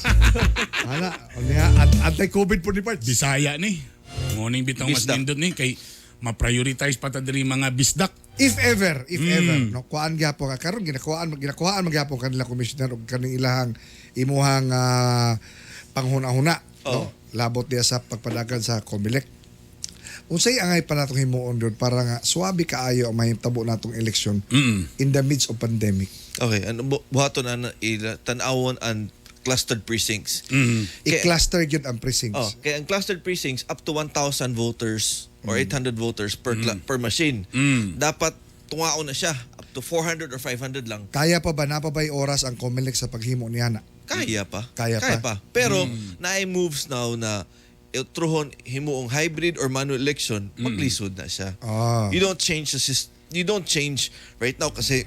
Ana, unya anti-COVID po ni parts.
Bisaya ni. Morning bitaw mas
Bisdak.
nindot ni kay ma-prioritize pa ta diri mga bisdak.
If ever, if ever, no, kuan gyapon ka karon ginakuhaan magyapon kanila commissioner og kaning ilahang imuhang panghuna-huna, no? Labot diya sa pagpadagan sa COMELEC. Unsay angay pa natong himuon doon para nga suwabe kaayo ang mahitabo natong eleksyon in the midst of pandemic.
Okay, ano buhaton ana ila tan-awon ang clustered precincts.
I-cluster gyud ang precincts.
Oh, kaya ang clustered precincts up to 1,000 voters or 800 voters per per machine. Dapat tungaon na siya up to 400 or 500 lang.
Kaya pa ba na pa ba'y oras ang COMELEC sa paghimo niya na?
Kaya pa.
Kaya pa.
Pero naay moves now na truhon himuong hybrid or manual election, maglisod na siya.
Ah.
You don't change the system. You don't change right now kasi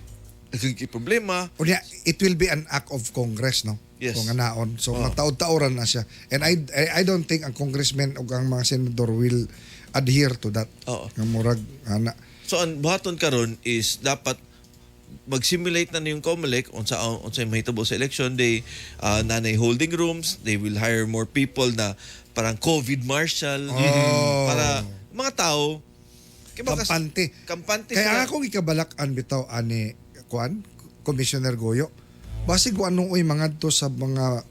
nagiging problema.
Unya, it will be an act of Congress, no?
Yes.
Kung anaon. So, mataod-taoran na siya. And I don't think ang congressmen o ang mga senador will adhere to that.
Oo.
Nga murag, ana.
So ang buhaton karon is dapat mag-simulate na yung COMELEC unsa unsay mahitabo sa election day, nanay holding rooms, they will hire more people na parang COVID marshal para mga tao kay baka-
Kampante.
Kampante
Kaya
sila.
akong ikabalak-an bitaw ani kuan Commissioner Goyo. Basig kung anong uy mangadto sa mga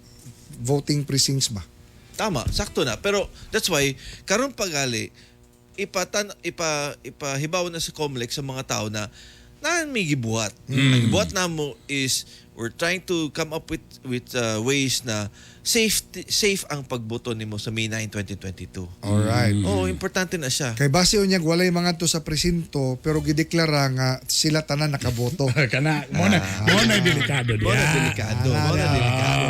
voting precincts ba?
Tama, sakto na. Pero that's why karon pagali ipatan ipa ipahibaw na sa COMELEC sa mga tao na na may gibuhat. Ang gibuhat namo is we're trying to come up with ways na safe safe ang pagboto nimo sa May 9, 2022.
Alright.
Oh, importante na siya.
Kay base unyag walay mangadto sa presinto pero gideklara nga sila tanan nakaboto.
Kana mo na delikado
Mo na
diya.
delikado, mo na delikado.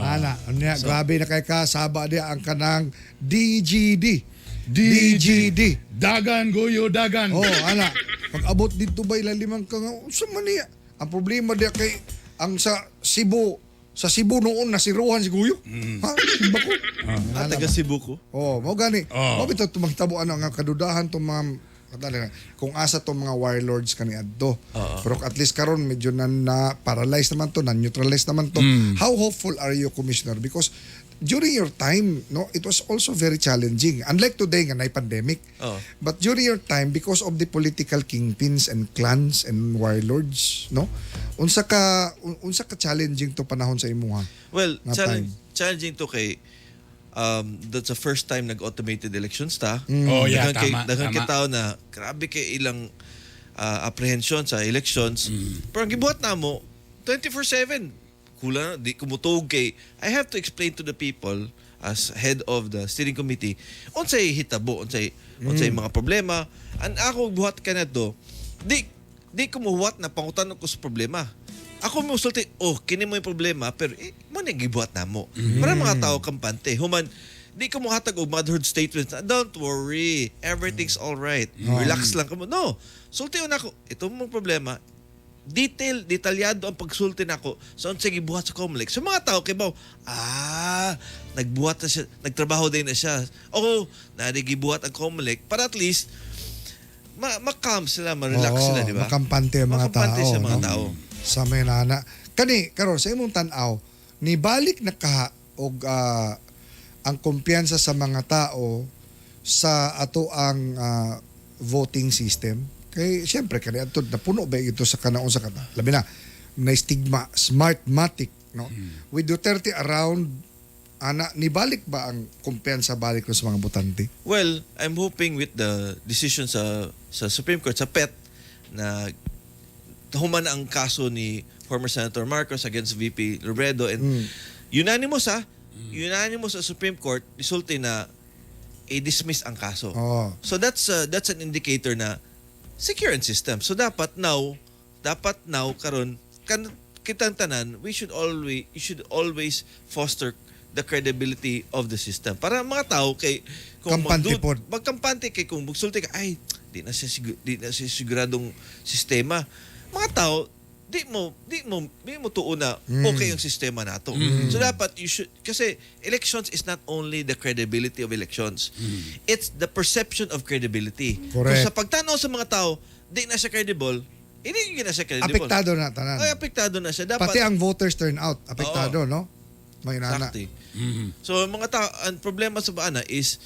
Ana, unya grabe na kay ka saba di ang kanang DGD. DGD.
Dagan Goyo, dagan.
Oh, ana. Pag abot dito ba ilalimang ka nga unsa man niya? Ang problema diya kay ang sa Cebu, sa Cebu noon nasiruhan si Guyo. Ha? Simba ko.
Ah, taga Cebu ko.
Oh, mao gani.
Oh.
Mao bitaw tumang tabo ano nga kadudahan tong mga kadali na, kung asa tong mga warlords kani adto. Pero at least karon medyo na paralyze naman to, na neutralize naman to. How hopeful are you, Commissioner? Because during your time, no, it was also very challenging. Unlike today nga nay pandemic.
Oo.
But during your time, because of the political kingpins and clans and warlords, no? Unsa ka challenging to panahon sa imuha?
Well,
Nga
challenging to kay that's the first time nag-automated elections ta.
Oh, yeah,
Daghan kay,
tama,
daghan kay
tama.
tao na grabe kay ilang apprehension sa elections. Pero ang gibuhat namo 24/7. Kulang na, di kumutog kay I have to explain to the people as head of the steering committee unsay hitabo, unsay mga problema. Ang ako buhat kanadto, di ko muhuwat na pangutan ko sa problema. Ako mo sulti, oh, kini mo yung problema, pero mo na gibuhat na mo. Para mga tao kampante. Human, di ko muhatag og motherhood statements. na, "Don't worry, everything's all right. Relax lang kamo." No. Sulti na ako, ito mong problema. Detail, detalyado ang pagsulti nako sa unsay gibuhat sa COMELEC. Sa mga tao kay baw, nagbuhat na siya, nagtrabaho din na siya. Oo, gibuhat ang COMELEC para at least ma-calm sila, ma-relax
Oo,
sila, di ba?
Makampante ang mga
Makampante
tao.
sa mga
no?
tao.
Sa may nana. Kani, karon sa imong tan-aw, nibalik na ka og ang kumpiyansa sa mga tao sa ato ang voting system. Kay siyempre kani adto napuno ba ito sa kanaon sa kata. Labi na na stigma smartmatic, no? With Duterte around, ana nibalik ba ang kumpiyansa balik no sa mga botante?
Well, I'm hoping with the decision sa Supreme Court, sa PET, na human ang kaso ni former Senator Marcos against VP Robredo and unanimous unanimous sa Supreme Court resulte na i-dismiss ang kaso.
Oo.
So that's an indicator na secure ang system. So dapat now karon kan kitang tanan, we should always you should always foster the credibility of the system. Para ang mga tao kay kung
Kampante pod.
magkampante kay kung magsulti ka, ay, di na siya siguradong sistema. Mga tao, di mo tuo na okay ang sistema nato. So dapat you should, kasi elections is not only the credibility of elections. It's the perception of credibility.
Correct.
Kung sa pagtanaw sa mga tao, di na siya credible, hindi na siya credible.
Apektado na tanan.
Ay, apektado na siya. Dapat,
Pati ang voters turnout, apektado, no? May nana.
Exactly. So mga tao, ang problema sa baana is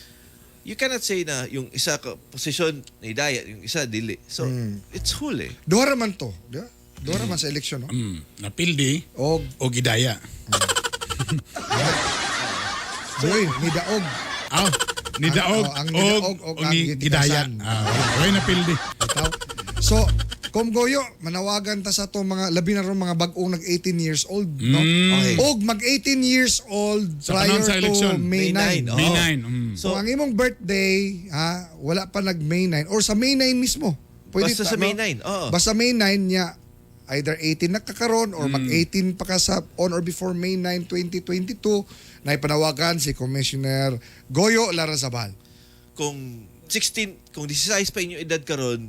you cannot say na yung isa ka posisyon na hidaya, yung isa dili. So it's whole eh.
Duha ra man to, di ba? Duha ra man sa eleksyon, no?
Napildi
og
o gidaya.
Uy, nidaog.
Aw, nidaog
Ang nidaog og
og
ang
ni gidaya.
gitikasan.
Ah, wala napildi.
Bitaw. So, Kom Goyo, manawagan ta sa atong mga labi na ron mga bag-ong nag 18 years old, no?
Okay.
Og mag 18 years old
Sa
prior
panahon sa
to
eleksyon.
May 9.
May 9, oo.
May 9.
So,
So, ang imong birthday, ha, wala pa nag May 9 or sa May 9 mismo.
Basta sa
no?
May 9, oo.
Basta May 9 niya either 18 na kakaron or mag 18 pa ka sa on or before May 9, 2022, na ipanawagan si Commissioner Goyo Larrazabal.
Kung 16, kung 16 pa inyo edad karon,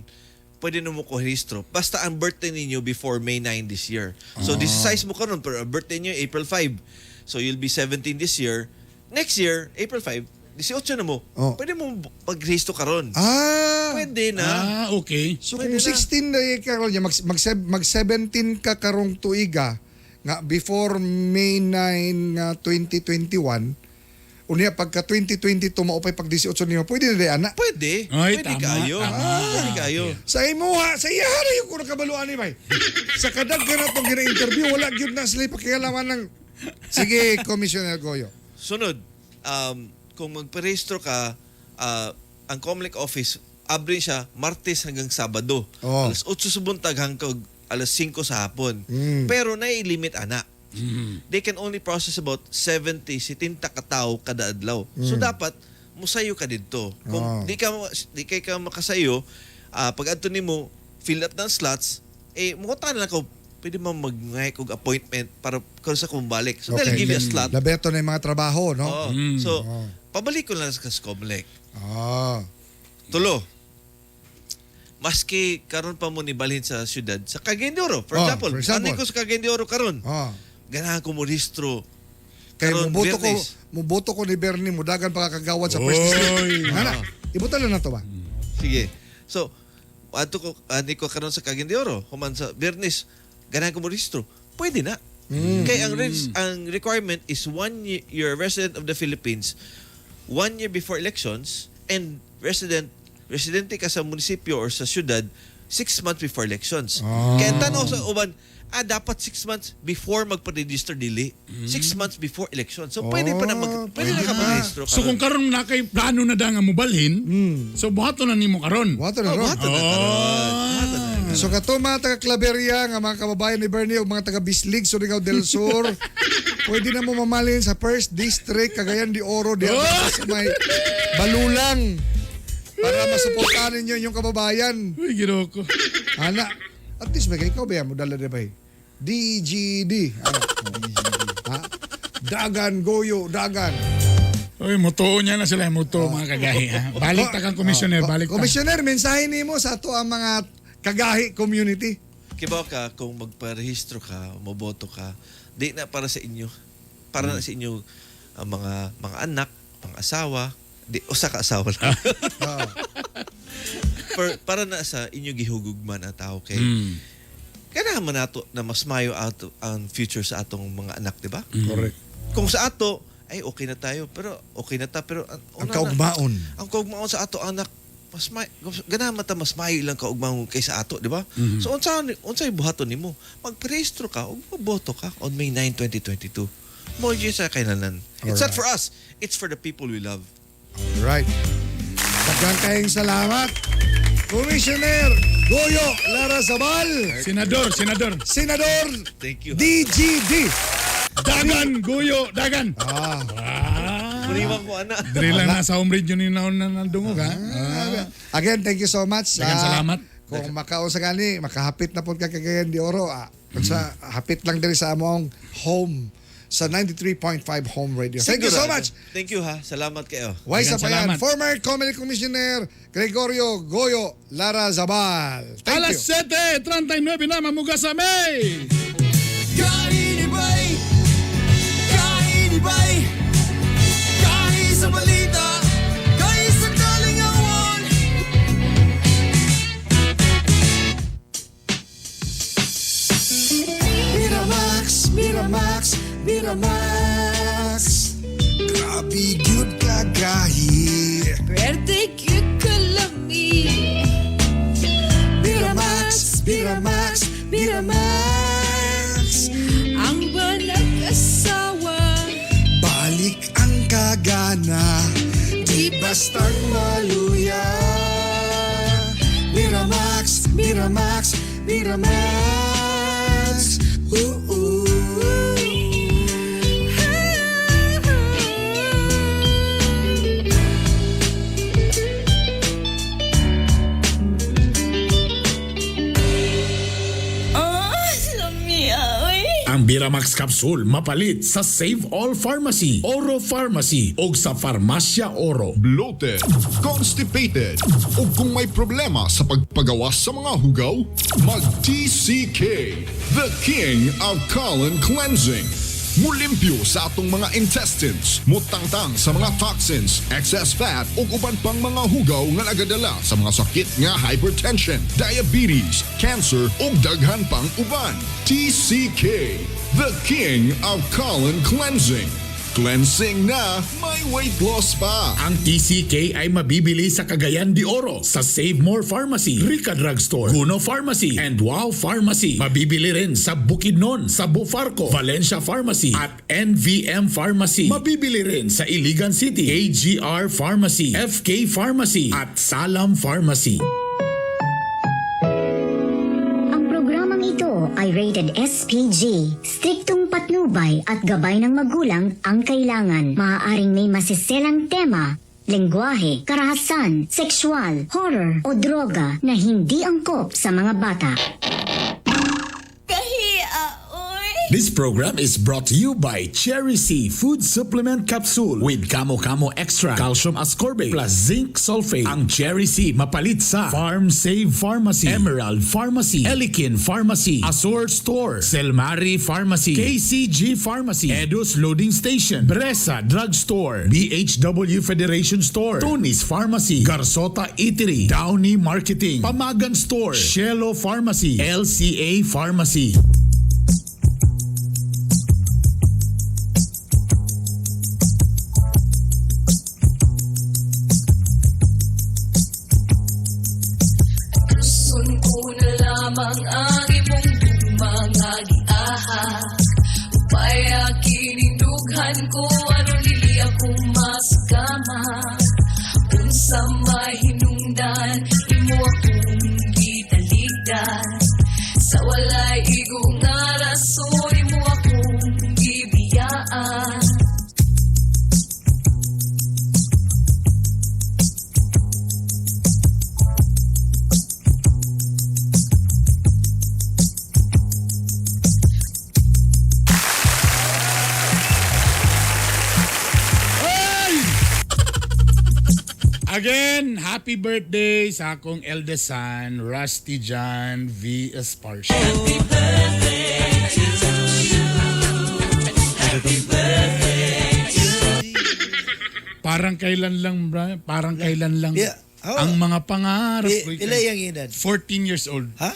pwede na mo ko-rehistro. Basta ang birthday ninyo before May 9 this year. So, 16 mo karon pero ang birthday niyo April 5. So, you'll be 17 this year. Next year, April 5, 18 na mo.
Oh.
Pwede mo pag-rehistro karon.
Ah!
Pwede na.
Ah, okay.
So
Pwede
kung 16 na ka karon niya, mag 17 ka karong tuiga nga before May 9 nga 2021, unya pagka 2022 maupay pag 18 niyo, pwede na di ana.
Pwede.
Ay,
Pwede
tama,
kayo.
tama.
Pwede kayo.
Sa imuha, sa iya ra yung kuno kabaluan ni bay. Sa kadaghan na tong gina-interview, wala gyud na sila pakialaman ng. Sige, Commissioner Goyo.
Sunod, kung magparehistro ka, ang Comelec office, abre siya Martes hanggang Sabado.
Oh.
Alas 8 sa buntag hanggang alas 5 sa hapon. Pero nai-limit ana. They can only process about 70, 70 katao kada adlaw. So dapat musayo ka didto. Kung di kay ka makasayo, pag adto nimo fill up ng slots, eh mukutan lang ko pwede mo magngay og appointment para kung sa kung balik. So they'll give you a slot.
Labeto na yung mga trabaho, no?
Oo. So, pabalik ko lang sa Comelec. Tulo. Maski karon pa mo nibalhin sa syudad, sa Cagayan de Oro, for
Oh,
example.
for example.
Ano ko sa Cagayan de Oro karon? Ganahan ko mo rehistro.
Kay
Karon,
muboto ko,
Biyernes.
muboto ko ni Bernie, mudagan pa kakagawad sa first district. Ana, ibutan lang na to ba?
Sige. So, adto ko ani ko karon sa Cagayan de Oro, human sa Biyernes, ganahan ko mo rehistro. Pwede na. Kay ang requirement is one year, you're a resident of the Philippines one year before elections and residente ka sa munisipyo or sa syudad 6 months before elections. Kaya ang tanaw sa uban, dapat 6 months before magpa-register dili. 6 months before election. So pwede pa na pwede na ka mag-rehistro.
So kung karon na kay plano na da nga mobalhin, so buhaton na nimo karon.
Buhaton na
Oh,
ron.
buhaton na karon. Buhaton na.
So kato mga taga Claveria nga mga kababayan ni Bernie ug mga taga Bislig, Surigao del Sur, pwede na mo mamalin sa First District, Cagayan de Oro, di sa may Balulang para masuportahan ninyo inyong kababayan.
Uy, ginoo ko.
Ana, at least may ikaw ba yan mo dala di ba? DGD. Ano? Ha? Dagan Goyo, dagan.
Uy, mutuo niya na sila, mutuo mga kagahi. Ha? Balik ta kang commissioner, balik ta.
Commissioner, mensahe nimo sa ato ang mga kagahi community.
Kibaw ka, kung magparehistro ka, moboto ka, di na para sa inyo. Para na sa inyo ang mga anak, mga asawa, di usa ka asawa lang. Para na sa inyo gihugugman ang tao kay kailangan man nato na mas mayo ato ang future sa atong mga anak, di ba?
Correct.
Kung sa ato ay okay na tayo, pero okay na ta pero
Ang
una na-
kaugmaon.
ang kaugmaon sa ato anak mas may ganahan man ta mas maayo ilang kaugmaon kaysa ato, di ba? So unsay buhaton nimo? Magparehistro ka ug moboto ka on May 9, 2022. Mo gyud sa kailangan. It's not for us, it's for the people we love.
Right. Daghang kayong salamat. Commissioner Goyo Larrazabal.
Senador, senador.
Senador
Thank you.
DGD.
Dagan, Goyo, dagan.
Puriwan ko ana.
Diri lang na sa home radio ni naon na nandungog ha.
Again, thank you so much.
Daghang salamat.
Kung makaon sa gani, makahapit na po ka Cagayan de Oro. Sa hapit lang diri sa among home sa 93.5 Home Radio. Thank you so
Sigurado.
much.
Thank you ha. Salamat kayo.
Why sa pa yan? Former Comedy Commissioner Gregorio Goyo Lara Zabal. Thank
Alas
you.
7:39 na mamuga sa May.
Kainibay, kainibay, kahi sa balita, kahi sa kalingawan.
Miramax, Miramax, Miramax. Grabe gyud kagahi.
Pwerte cute kalami.
Miramax, Miramax, Miramax.
Ang banag-asawa.
Balik ang kagana, di bastang maluya. Miramax, Miramax, Miramax. Ooh, ooh.
Oh, lamia, oy.
Ang Biramax Capsule mapalit sa Save All Pharmacy, Oro Pharmacy o sa Farmacia Oro.
Bloated, constipated, o kung may problema sa pagpagawas sa mga hugaw, mag-TCK, the king of colon cleansing. Mulimpyo sa atong mga intestines, mutangtang sa mga toxins, excess fat ug uban pang mga hugaw nga nagadala sa mga sakit nga hypertension, diabetes, cancer ug daghan pang uban. TCK, the king of colon cleansing. Cleansing na, may weight loss pa.
Ang TCK ay mabibili sa Cagayan de Oro, sa Save More Pharmacy, Rica Drugstore, Guno Pharmacy, and Wow Pharmacy. Mabibili rin sa Bukidnon, sa Bufarco, Valencia Pharmacy, at NVM Pharmacy. Mabibili rin sa Iligan City, AGR Pharmacy, FK Pharmacy, at Salam Pharmacy.
Ang programang ito ay rated SPG. Striktong patnubay at gabay ng magulang ang kailangan. Maaaring may masiselang tema, lengguwahe, karahasan, sexual, horror o droga na hindi angkop sa mga bata.
Kahia, oy.
This program is brought to you by Cherry C Food Supplement Capsule with Kamo Kamo Extra, Calcium Ascorbate, plus Zinc Sulfate. Ang Cherry C mapalit sa Farm Save Pharmacy, Emerald Pharmacy, Elikin Pharmacy, Azure Store, Selmari Pharmacy, KCG Pharmacy, Edos Loading Station, Bresa Drug Store, BHW Federation Store, Tony's Pharmacy, Garsota Eatery, Downey Marketing, Pamagan Store, Shelo Pharmacy, LCA Pharmacy.
Tuson ko na lamang ang imong mga giahak. Upaya kinindughan ko aron dili ako masakama. Unsa may hinungdan, imo akong gitaligdan. Sa walay igo nga rason, imo akong gibiyaan.
Again, happy birthday sa akong eldest son, Rusty John V. Esparcia. Happy birthday to you. Happy birthday to Parang kailan lang, bra? Parang kailan lang.
Yeah. Oh.
Ang mga pangarap ko.
Pila yung edad?
14 years old.
Ha?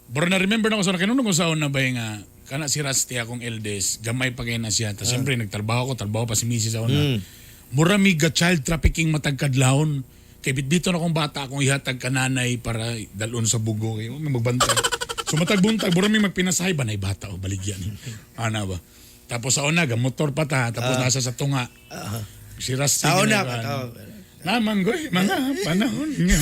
Bro, na-remember na ko sa kinunong ko sa una ba yung nga, kana si Rusty akong eldest, gamay pa kayo na siya. Ta siyempre, nagtrabaho ko, trabaho pa si Mrs. sa una. Mura mi ga child trafficking matagkadlawon. Kay bitbito na akong bata akong ihatag kananay para dalon sa bugo kay may magbantay. So matagbuntag mura mi magpinasahay ba nay bata o baligyan. Ana ba? Tapos sa una ga motor pa ta tapos nasa sa tunga. Si Rusty.
Sa una
ginaiwan.
pa ta.
Naman goy mga panahon nga.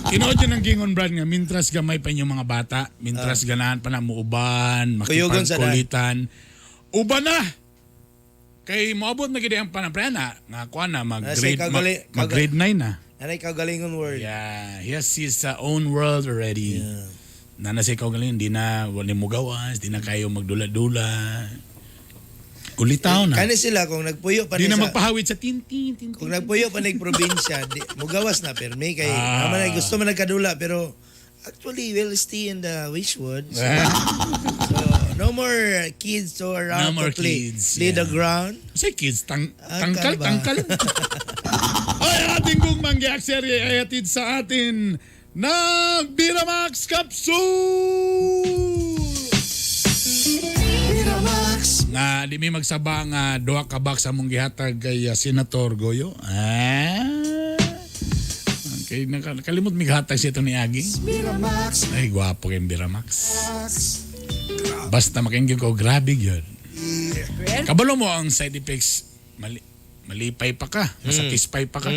Tinuod yun ang gingon Brad nga mintras gamay pa inyong mga bata, mintras ganahan pa na muuban,
Kuyugon sa daan.
makipagkulitan. Uban na! Kay moabot na gid ang panang na nga kuan na mag
Ah,
grade
say,
mag grade 9 na.
Anay kagalingon world.
Yeah, he has his own world already. Nana sa ikaw galing, di na wala mo gawas, di na kayo magdula-dula. Ulitaw na.
Kani sila kung nagpuyo pa
Di
ni
na
sa
magpahawid sa tintin. Tin,
kung nagpuyo pa ni probinsya, di, mugawas na permi kay naman ay gusto man nagkadula pero actually we'll stay in the Wishwood. So, so no more kids to around
No more
to play,
kids,
play the
yeah.
ground.
Say kids,
Ah,
tangkal,
kano ba?
tangkal. Ay, ang ating gugmang serye ay hatid sa atin ng Biramax Capsule!
Miramax.
Nga, di may magsaba nga duha ka box among gihatag kay Senator Goyo. Ah. Okay, nakalimot mi gihatag siya ito ni Agi.
Miramax.
Ay, gwapo kay Biramax. Basta makinggan ko, grabe yun. Kabalo mo ang side effects, malipay pa ka, masatisfy pa ka.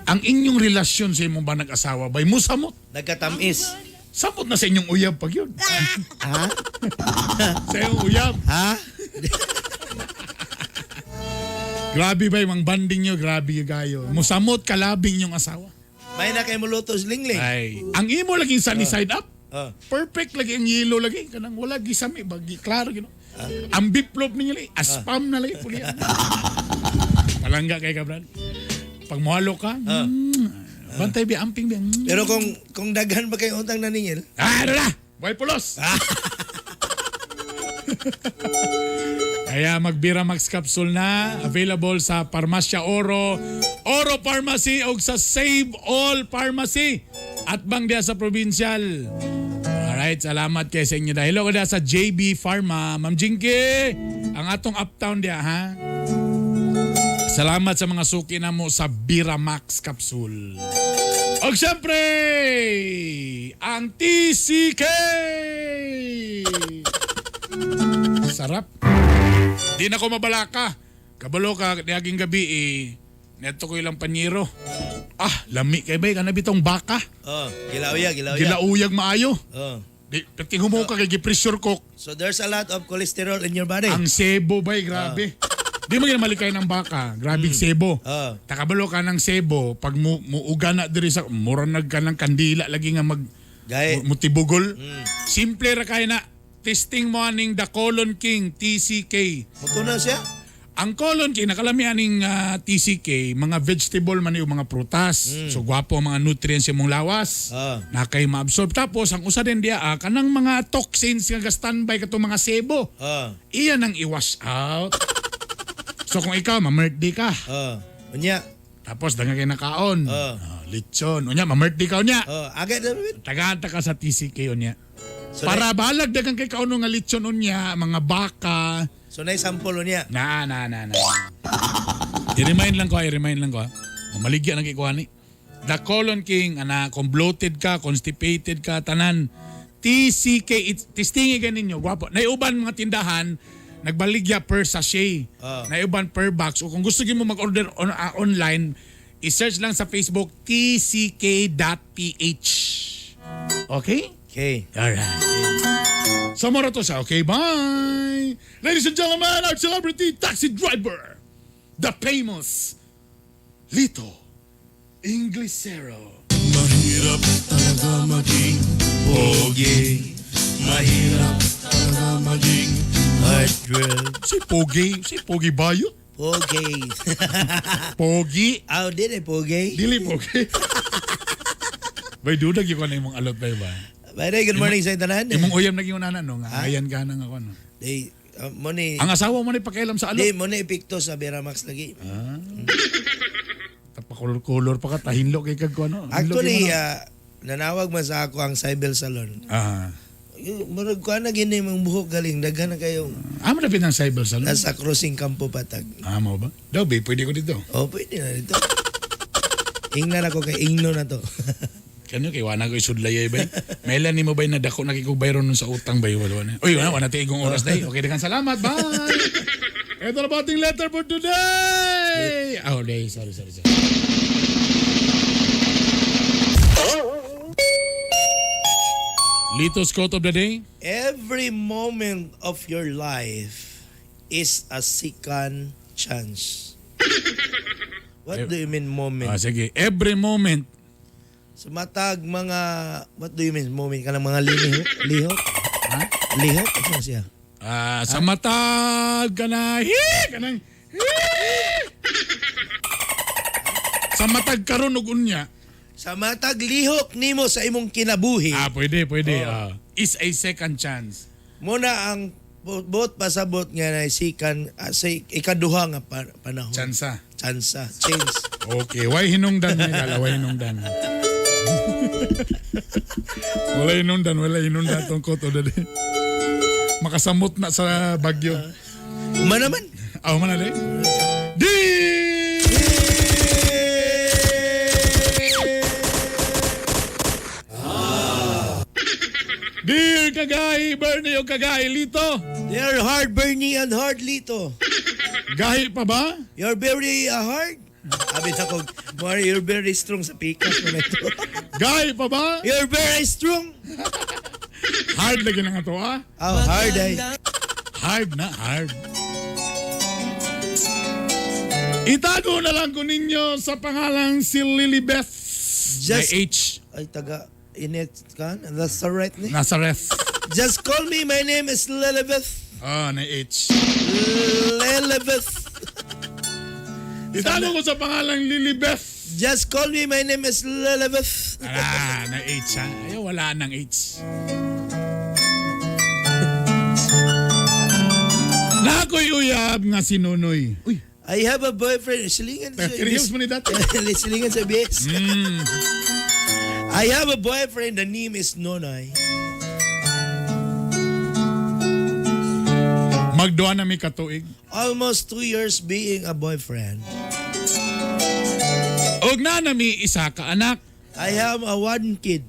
Ang inyong relasyon sa imong ba nag-asawa bay mo samot.
Nagkatamis.
Samot na sa inyong uyab pag yun.
Ha?
Sa inyong uyab.
Ha?
Grabe ba yung banding nyo, grabe yung gayo. Musamot kalabing yung asawa.
May na kay muluto sa lingling.
Ay, ang imo lagi sunny side up.
Ah.
Perfect lagi ang yellow lagi kanang wala gisami bagi klaro gino. Ang biplop ninyo lagi, aspam na lagi puli. Palangga kay ka Brad. Pag muhalo ka, bantay bi amping bi.
Pero kung daghan pa kay utang naningil,
Ah, ano na? Buhay pulos. Kaya magbira Max Capsule na, available sa Parmasya Oro, Oro Pharmacy o sa Save All Pharmacy at bang diya sa provincial. Alright, salamat kay sa inyo dahil. Hello ka diya sa JB Pharma. Ma'am Jinky, ang atong uptown diya ha. Salamat sa mga suki na mo sa Biramax Capsule. Og siyempre, ang TCK! Sarap. Di na ko mabalaka. Kabalo ka, niaging gabi eh. Neto ko ilang panyero. Ah, lami kay bay, kana bitong baka.
oh, gilauyag, gilauyag.
Gilauyag maayo.
Oh.
Di, pati humuka kay gi-pressure cook.
So there's a lot of cholesterol in your body.
Ang sebo bay, grabe. Di mo malikay ng baka. Grabe sebo.
Ah.
Takabalo ka ng sebo, pag muuga na diri sa mura nag ka ng kandila lagi nga mag
Gahi.
mutibugol. Simple ra kay na testing mo aning the Colon King TCK.
Mutunaw siya?
Ang Colon King nakalami aning TCK, mga vegetable man yung mga prutas. So gwapo ang mga nutrients sa imong lawas. Na kay maabsorb. Tapos ang usa din diya kanang mga toxins nga ga-standby katong mga sebo. Iyan ang i-wash out. So kung ikaw, ma-birthday ka.
Unya.
Tapos danga kay nakaon. Lechon. Unya, ma-birthday ka unya.
Agad na rin.
Tagaanta ka sa TCK unya.
So,
Para balag dagang kay kauno nga lechon unya, mga baka.
So na sample unya.
Na na na na. I-remind lang ko, i-remind lang ko. Ha. Maligya nang kikuha ni. The Colon King, ana, kung bloated ka, constipated ka, tanan. TCK, testingi ganin ninyo, gwapo. Naiuban mga tindahan, nagbaligya per sachet. Naiuban per box. O kung gusto gyud mo mag-order online, i-search lang sa Facebook, tck.ph. Okay?
Okay.
Alright. So, moro to siya. Okay, bye! Ladies and gentlemen, our celebrity taxi driver, the famous Lito Inglesero.
Mahirap talaga maging pogi. Mahirap talaga maging
heartthrob.
Si Pogi. Si Pogi Bayo.
Pogi.
Pogi.
Aw, dili Pogi.
Dili Pogi. Bay, dudag yung na imong alot bay ba?
By the way, good morning sa tanan.
Imong uyam naging unana no nga ayan ka nang ako no.
Di, mo ni
Ang asawa mo ni pakialam sa alot.
Di mo ni epekto sa Beramax lagi.
Ah. Tapakulor-kulor pa ka tahinlo kay kag ko ano.
Actually, nanawag man sa ako ang Cybel Salon. Murag ko na gini mong buhok galing daghan na kayo.
Ah, malapit ang Cybel Salon.
Nasa crossing Campo Patag.
Ah, mo ba? Daw, babe, pwede ko dito.
Oh, pwede na dito. Ingnan ako kay Ingno na to.
Kanyo kay wana ko isudlay bay. Mailan nimo bay nadako nakikugbayron nun sa utang bay wala na. Uy, wala na igong oras day. Okay, daghang salamat. Bye. Ito na po ating letter for today. Oh, day, sorry, sorry, sorry. Lito's quote of the day.
Every moment of your life is a second chance. What do you mean moment?
Ah, sige. Every moment
Sa matag mga, what do you mean? Moment ka ng mga lihok? Lihok?
Ha?
Lihok? Ano siya?
Ah, sa matag ka na, hi! Kanang, hi! Sa matag karon ug unya.
Sa matag lihok nimo sa imong kinabuhi.
Ah, pwede, pwede. Ah. Is a second chance.
Muna ang buot pasabot nga na sikan sa ikaduha nga panahon.
Chansa.
Chansa. Chance.
Okay, why hinungdan ni Kala, why hinungdan? Wala hinungdan, wala hinungdan tong koto dali. Makasamot na sa Bagyo.
Uma naman.
Ah, uma na di. Di! Dear Kagay Bernie o Kagay Lito.
Dear hard Bernie and hard Lito.
Gahi pa ba?
You're very hard. Sabi na ko, more, you're very strong sa pikas mo na ito.
Gahi pa ba?
You're very strong.
Hard lagi na nga to, ah.
Oh, hard ay.
Hard na, hard. Itago na lang ko ninyo sa pangalang si Lilibeth.
Just,
May H.
Ay, taga, init ka? That's the right name?
Nazareth.
Just call me, my name is Lilibeth.
Ah, na H.
Lilibeth.
Itago ko sa pangalang Lilibeth.
Just call me, my name is Lilibeth.
Ah, na H ha. Ay, wala nang H. Nakoy uyab nga si Nonoy. Uy.
I have a boyfriend. Silingan sa
Curious mo ni dati.
Silingan sa BS. I have a boyfriend. The name is Nonoy.
Magduha na mi katuig.
Almost 2 years being a boyfriend.
Og na nami isa ka anak.
I have a one kid.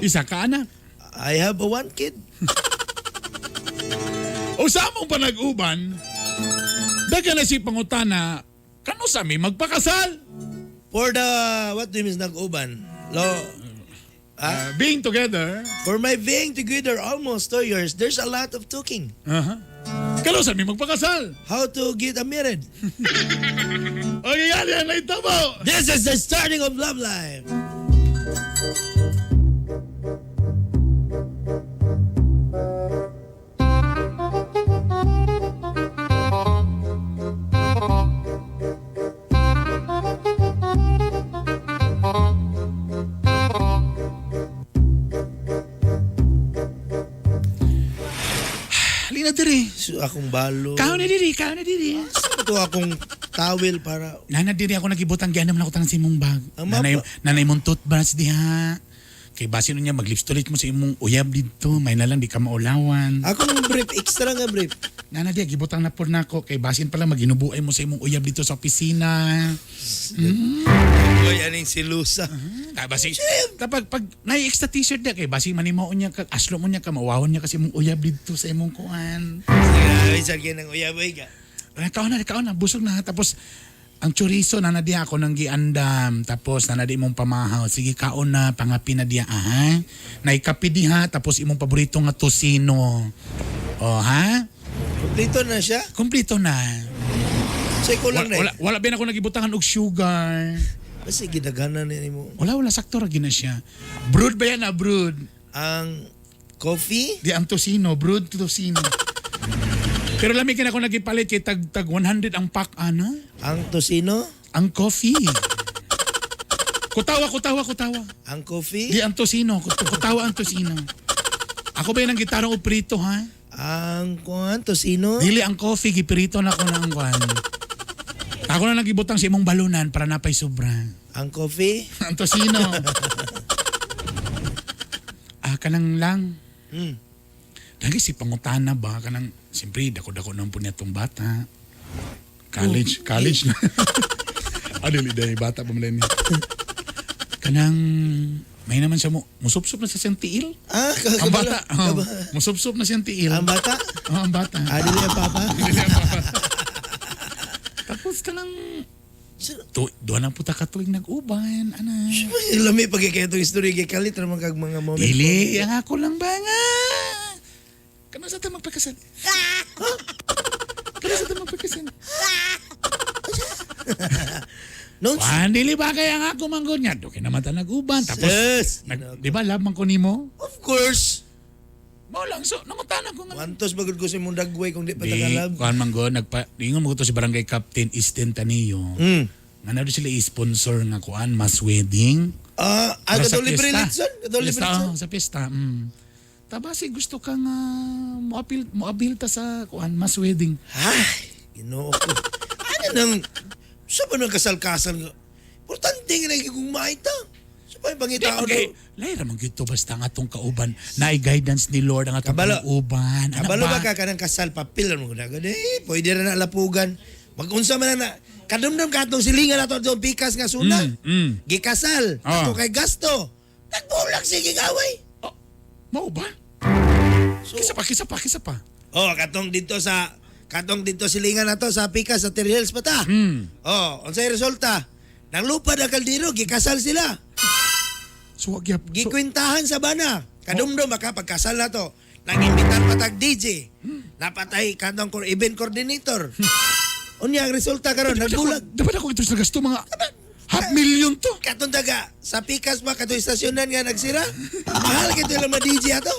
Isa ka anak.
I have a one kid.
O sa among panag-uban, daga na si pangutana, kano sa mi magpakasal?
For the, what do you mean nag-uban? Lo,
being together.
For my being together almost 2 years, there's a lot of talking.
Uh-huh. Kano sa mi magpakasal?
How to get a married.
Okay, yan, yan, naitabo.
This is the starting of love life.
Halina diri.
So, akong balo.
Kaon na diri, kaon na diri.
Ito akong towel para...
Nana diri ako nagibutang gianam na ko tanang sa imong bag.
Ang
Nanay, nanay mong toothbrush diha. Kay basin niya maglipstolit mo sa imong uyab didto, may na lang di ka maulawan.
Akong brief, extra nga brief.
Nana diha gibutang na po nako kay basin pala maginubuay mo sa imong uyab dito sa opisina.
Uy, aning silusa.
Ta basi tapag pag nay extra t-shirt dia kay basi manimao niya ka aslo mo niya ka mauwahon niya kasi imong uyab didto sa imong kuan.
Grabe, sa ng uyab, oy ka.
Ay, kaon na, kaon na, busog na. Tapos, ang chorizo na diha ako nang giandam. Tapos, na imong pamahaw. Sige, kaon na, pangapi na diha, ah, ha? Naikapi diha, tapos imong paborito nga tosino. O, ha?
Kumplito na siya?
Kumplito na.
So, ikaw lang
Wala,
na
wala, wala ba na ako nagibutangan og sugar?
Basta gidaghanan ni mo.
Wala, wala. Sakto ra gina siya. Brewed ba yan ah, brewed?
Ang coffee?
Di, ang tosino. Brewed tosino. Pero lami ka na ako nagipalit kay tag, tag 100 ang pack, ano?
Ang tosino?
Ang coffee. Kutawa, kutawa, kutawa.
Ang coffee?
Di ang tosino. Kutawa ang tosino. Ako ba yung gitarong uprito, ha?
Ang kuan, tosino?
Dili ang coffee, gipirito na ko na ang kuan. Ako na nagibutang sa imong balunan para napay sobra.
Ang coffee?
Ang tosino. Ah, kanang lang. Dagi si pangutana ba kanang siyempre dako-dako naman po niya tong bata. College, college na. Ah, dili dahil bata pa man ni. Kanang may naman siya mo musupsup na sa siyang tiil.
Ah,
ang bata. Oh, musupsup na siyang tiil.
Ang bata?
Oh, ang bata.
Ah, dili ang papa?
Dili ang papa. Tapos kanang duha na puta ka tuwing nag-uban, ana.
Lami pag kaya itong istorya kay kalit ra man kag mga moment.
Dili, ang ako lang ba nga? Kano sa ta magpakasal? Kano sa ta magpakasal?
No,
Kuan, dili ba kaya nga ako manggod nga? Doon naman ta nag-uban. Tapos,
Sus,
di ba, love man ko nimo?
Of course.
Mao lang, so, nangutana ko nga.
Wantos bagod ko sa imong dagway kung di pa
Di,
tagalab.
kuan man go, nagpa, dingon mo ko to si Barangay Captain Easton Tanio. Nga na doon sila i-sponsor nga kuan, mass wedding.
Ah,
Para sa
katong libre
piyesta.
litson? Katong libre
Piyesta,
litson?
oh, sa piyesta. Tabasi gusto ka nga moapil moabil ta sa kuan mass wedding.
Ay, Ginoo ko. Ano nang sa ba nang kasal-kasal nga? Importante nga nagigugmay ta. Sa pa yung pangitao
Di, okay. Lahi ra man gyud to basta ang atong kauban na guidance ni Lord ang atong
Kabalo.
kauban. Ano
Kabalo ba ka kanang kasal papel mo na eh, pwede ra na lapugan. Magunsa man na na. Kadumdum ka atong silingan ato atong pikas nga suna. Gikasal.
Ah.
Ato kay gasto. Nagbulag sige gaway.
Oh, mao ba?
So,
Kisa pa, kisa pa, kisa pa.
Oh, katong dito silingan nato sa pikas sa Terhills pa ta. Oh, unsay resulta? Nang lupad ang kaldero, gikasal sila.
So wag yap. So,
Gikwintahan sa bana. Kadumdum ba ka pagkasal na to. Nangimbitar pa tag DJ. Napatay katong event coordinator. Unya ang resulta karon nagbulag.
Dapat ako ito sa gasto mga half million to.
Katong taga sa pikas ba katong istasyonan nga nagsira? Mahal kito ilang mga DJ ato.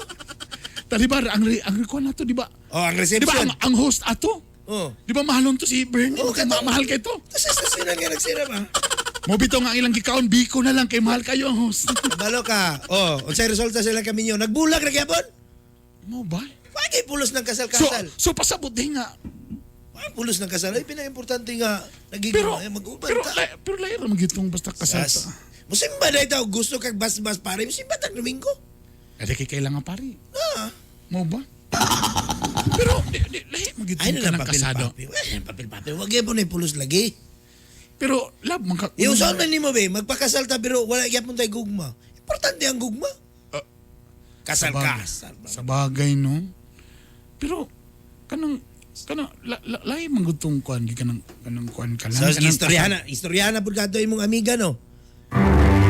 Talibar ang ang kuan nato di ba?
Oh, ang
Di ba
reception.
ang host ato?
Oh.
Di ba mahalon to si Bernie?
Oh, katong-
mahal kay to.
Sa istasyonan nga nagsira ba?
Mo bitaw nga ang ilang gikaon biko na lang kay mahal kayo ang host.
Kabalo ka. Oh, unsay resulta sila kami niyo? Nagbulag ra gyapon.
Mo ba?
Wagi pulos ng
So
kasal-kasal.
so pasabot din nga.
Wagi pulos ng kasal. Ay pinaka-importante nga nagiging
Pero
mag-uban
pero
ta.
pero lahi ra man gyud tong basta kasal
Sas.
ta.
Musimba na ito. Gusto kag bas-bas pare. Musimba tag Domingo.
Ade kay kailangan pare.
Ah.
Mo ba? Pero di, di, lahi man gyud
Ay
tong
na lang
kanang
papel
kasado.
papel. Ay, papel papel. Wag gyapon na pulos lagi.
Pero love man ka.
Yung saan man nimo be, magpakasal ta pero wala gyapon tay gugma. Importante ang gugma. Kasal
Sa
kasal.
Sa bagay no. Pero kanang kanang la, la, lahi man gud tong kuan kanang kanang kuan ka lang.
So,
kanang
istoryana, istoryana pud kadto imong amiga no.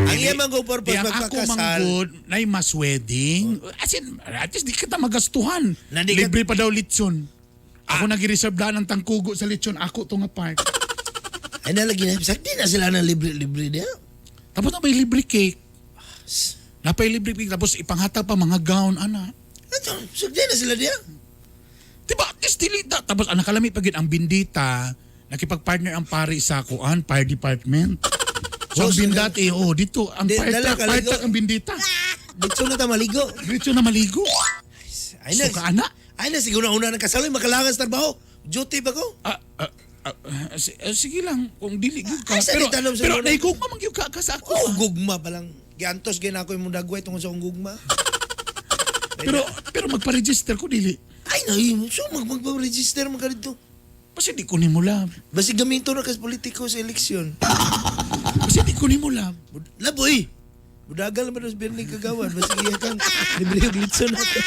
Ang iya man go
Di
purpose
ang ako
magpakasal.
manggod na mas wedding. As in, at least di kita magastuhan.
Na di ka-
Libre pa daw litson. Ako nag-reserve daan ng tangkugo sa litson. Ako to nga part.
Ay nalagi na, sakti na sila ng libre-libre niya.
Tapos na may libre cake. Napay libre cake. Tapos ipanghatag pa mga gown, ana.
Ato, sakti na sila niya.
Diba, at least dili ta. Tapos ang nakalami pa gid ang bindita, nakipag-partner ang pari sa kuan, fire department. So ang
Oh, so
bindat eh, oh, dito, ang
Di,
fire
dala
truck,
ka,
fire
ligo.
truck ang bindita.
Dito na ta maligo.
Diretso na maligo.
Ay na,
So ka, ana.
ay na siguro una ng kasal, makalangas trabaho. Duty ba ko?
Sige lang, kung dili gyud ka.
Ay, sa
Pero,
di tanong sa
pero
una.
naigugma man gyud ka, ka sa ako.
Oh, gugma pa lang. Giantos gyud ako imong dagway tungod sa akong gugma.
Pero pero magpa-register ko dili.
Ay na, so magpa-register man ka dito.
Basta di ko nimo love.
Basta gamito na kas politiko sa eleksyon.
Basta di ko nimo love.
Laboy. Budagal man sa Bernie Kagawan. Basta iya kang libre og litson ato.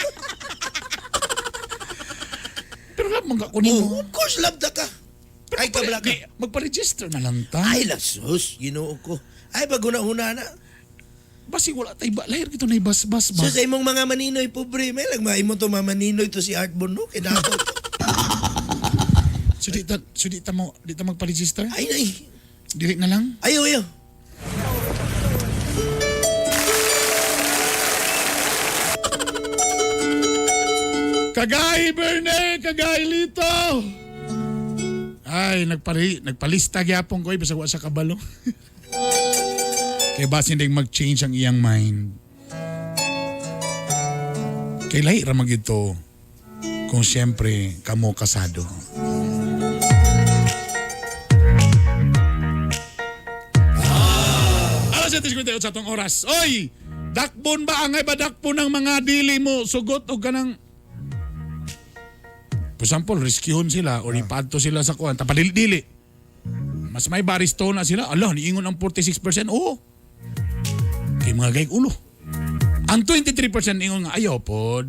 Pero love man ka ko nimo.
Oh, of course love ta ka.
Pero
Ay, kabla ka.
Magpa-register na lang ta.
Ay, sus, Ginoo ko. Ay, pag una-una na.
Basi wala tay ba lahir gito na ibasbas ba.
So, sa imong mga maninoy, pobre, may lang maimo to mga maninoy to si Art Bono, kay dato.
So di ta so di ta mo di ta magpa-register?
Ay, ay.
Dili na lang.
Ayaw, ayaw.
Kagay Berne, kagay Lito. Ay, nagpalista gyapon ko bisag wa sa kabalo. Kay basin ding mag-change ang iyang mind. Kay lahi ra man gyud to kung siyempre kamo kasado. Alas 7:58 sa atong oras. Oy! Dakbon ba angay ba dakpon ng mga dili mo sugot og kanang For example, rescueon sila or ipadto sila sa kuan, tapadili-dili. Mas may baristo na sila. Ala, niingon ang 46%. Oo. Kay mga gayg ulo. Ang 23% ingon nga ayaw pod.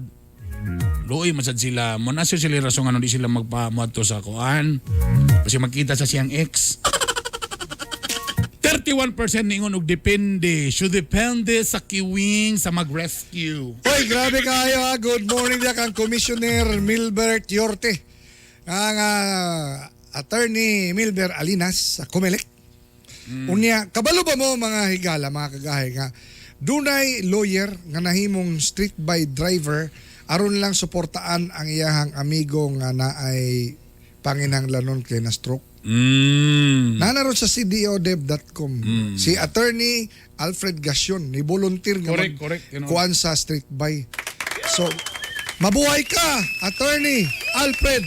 Luoy man sad sila. Mo na sila rason nga di sila magpamuadto sa kuan. Kasi magkita sa siyang ex. 31% ningon og depende. Should depende sa kiwing sa mag-rescue.
Hoy, grabe kayo ha. Good morning diya kang Commissioner Milbert Yorte. Ang attorney Milber Alinas sa Comelec.
Unya, kabalo ba mo mga higala, mga kagahi nga dunay lawyer nga nahimong street by driver aron lang suportaan ang iyahang amigo nga naay panginahanglanon kay na stroke. Nanaron sa cdodev.com. Si attorney Alfred Gassion ni volunteer nga
Correct,
mag-
correct, you know.
kuan sa street by. So mabuhay ka, attorney Alfred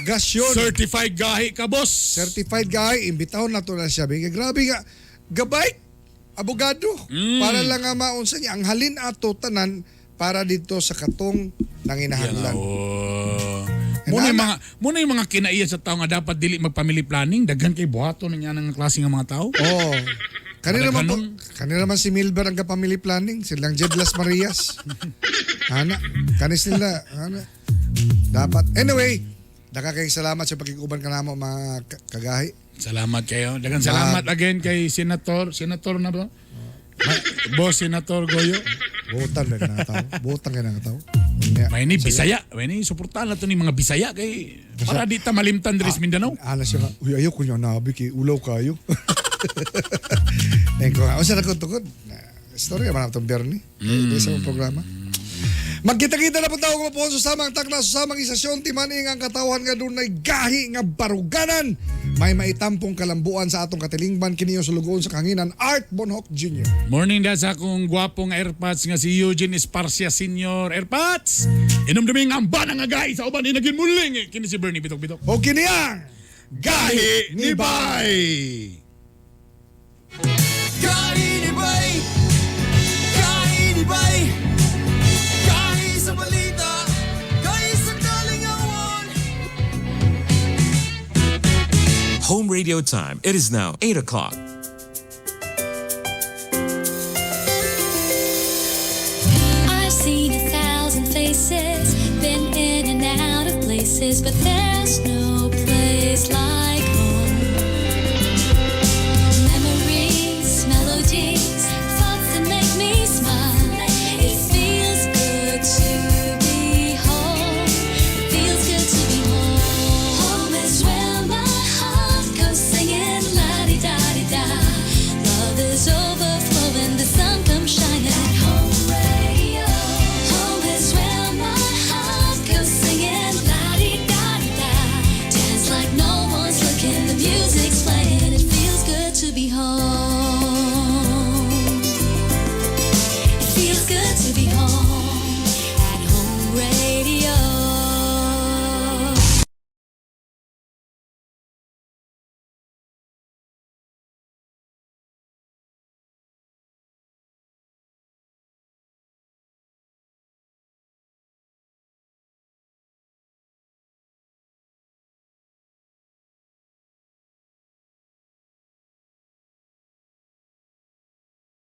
Gassion.
Certified gahi ka, boss.
Certified gahi, imbitahon na to na siya. Bigay, grabe nga, gabay, abogado. Para lang nga maunsa niya. Ang halin ato tanan para dito sa katong nanginahanglan.
Oh. Muna yung mga kinaiya sa tao nga dapat dili mag-family planning, daghan kay buhaton niya ng klase nga mga tao.
Oh. Kanina man po, kanina man si Milber ang ka-family planning, silang Jedlas Marias. Ana, kanis nila, ana. Dapat. Anyway, nakakayang salamat sa pagkikuban ka namo mga kagahi.
Salamat kayo. Daghan salamat again kay Senator, Senator na ba? Boss Senator Goyo.
Butan na nga tao. Butan ka na nga tao.
May ni Bisaya, may ni suportahan na to ni mga Bisaya kay para di ta malimtan diri sa Mindanao.
Ana siya nga, uy, ayaw ko niya nabi kay ulaw kayo. Thank you. Unsa na ko tukod? Istorya man atong Bernie. Sa among programa. Magkita-kita na po tao kung mapuon sa samang takna sa samang isasyon timaning ang katawhan nga dunay gahi nga baruganan. May maitampong kalambuan sa atong katilingban kini sulugoon sa kanginan Art Bonhoc Jr.
Morning da sa akong gwapong airpods nga si Eugene Esparcia Sr. Airpods! Inom-duming ang banang nga gahi sa uban inagin muling. Kini si Bernie Bitok-Bitok.
O kini ang
Gahi ni Bay!
Gahi ni Bay! Gahi ni Bay! Gahi sa balita! Gahi sa kalingawan!
Home radio time. It is now 8 o'clock.
I've seen 1,000 faces, been in and out of places, but there's no place like home. Memories, melodies, thoughts that make me smile. It feels good to be home. It feels good to be home. Home is where my heart goes singing la-di-da-di-da. Love is overflowing, the sun comes shining. Home radio. Home is where my heart goes singing la-di-da-di-da. Dance like no one's looking, the music's playing. It feels good to be home. It feels good to be home at home radio.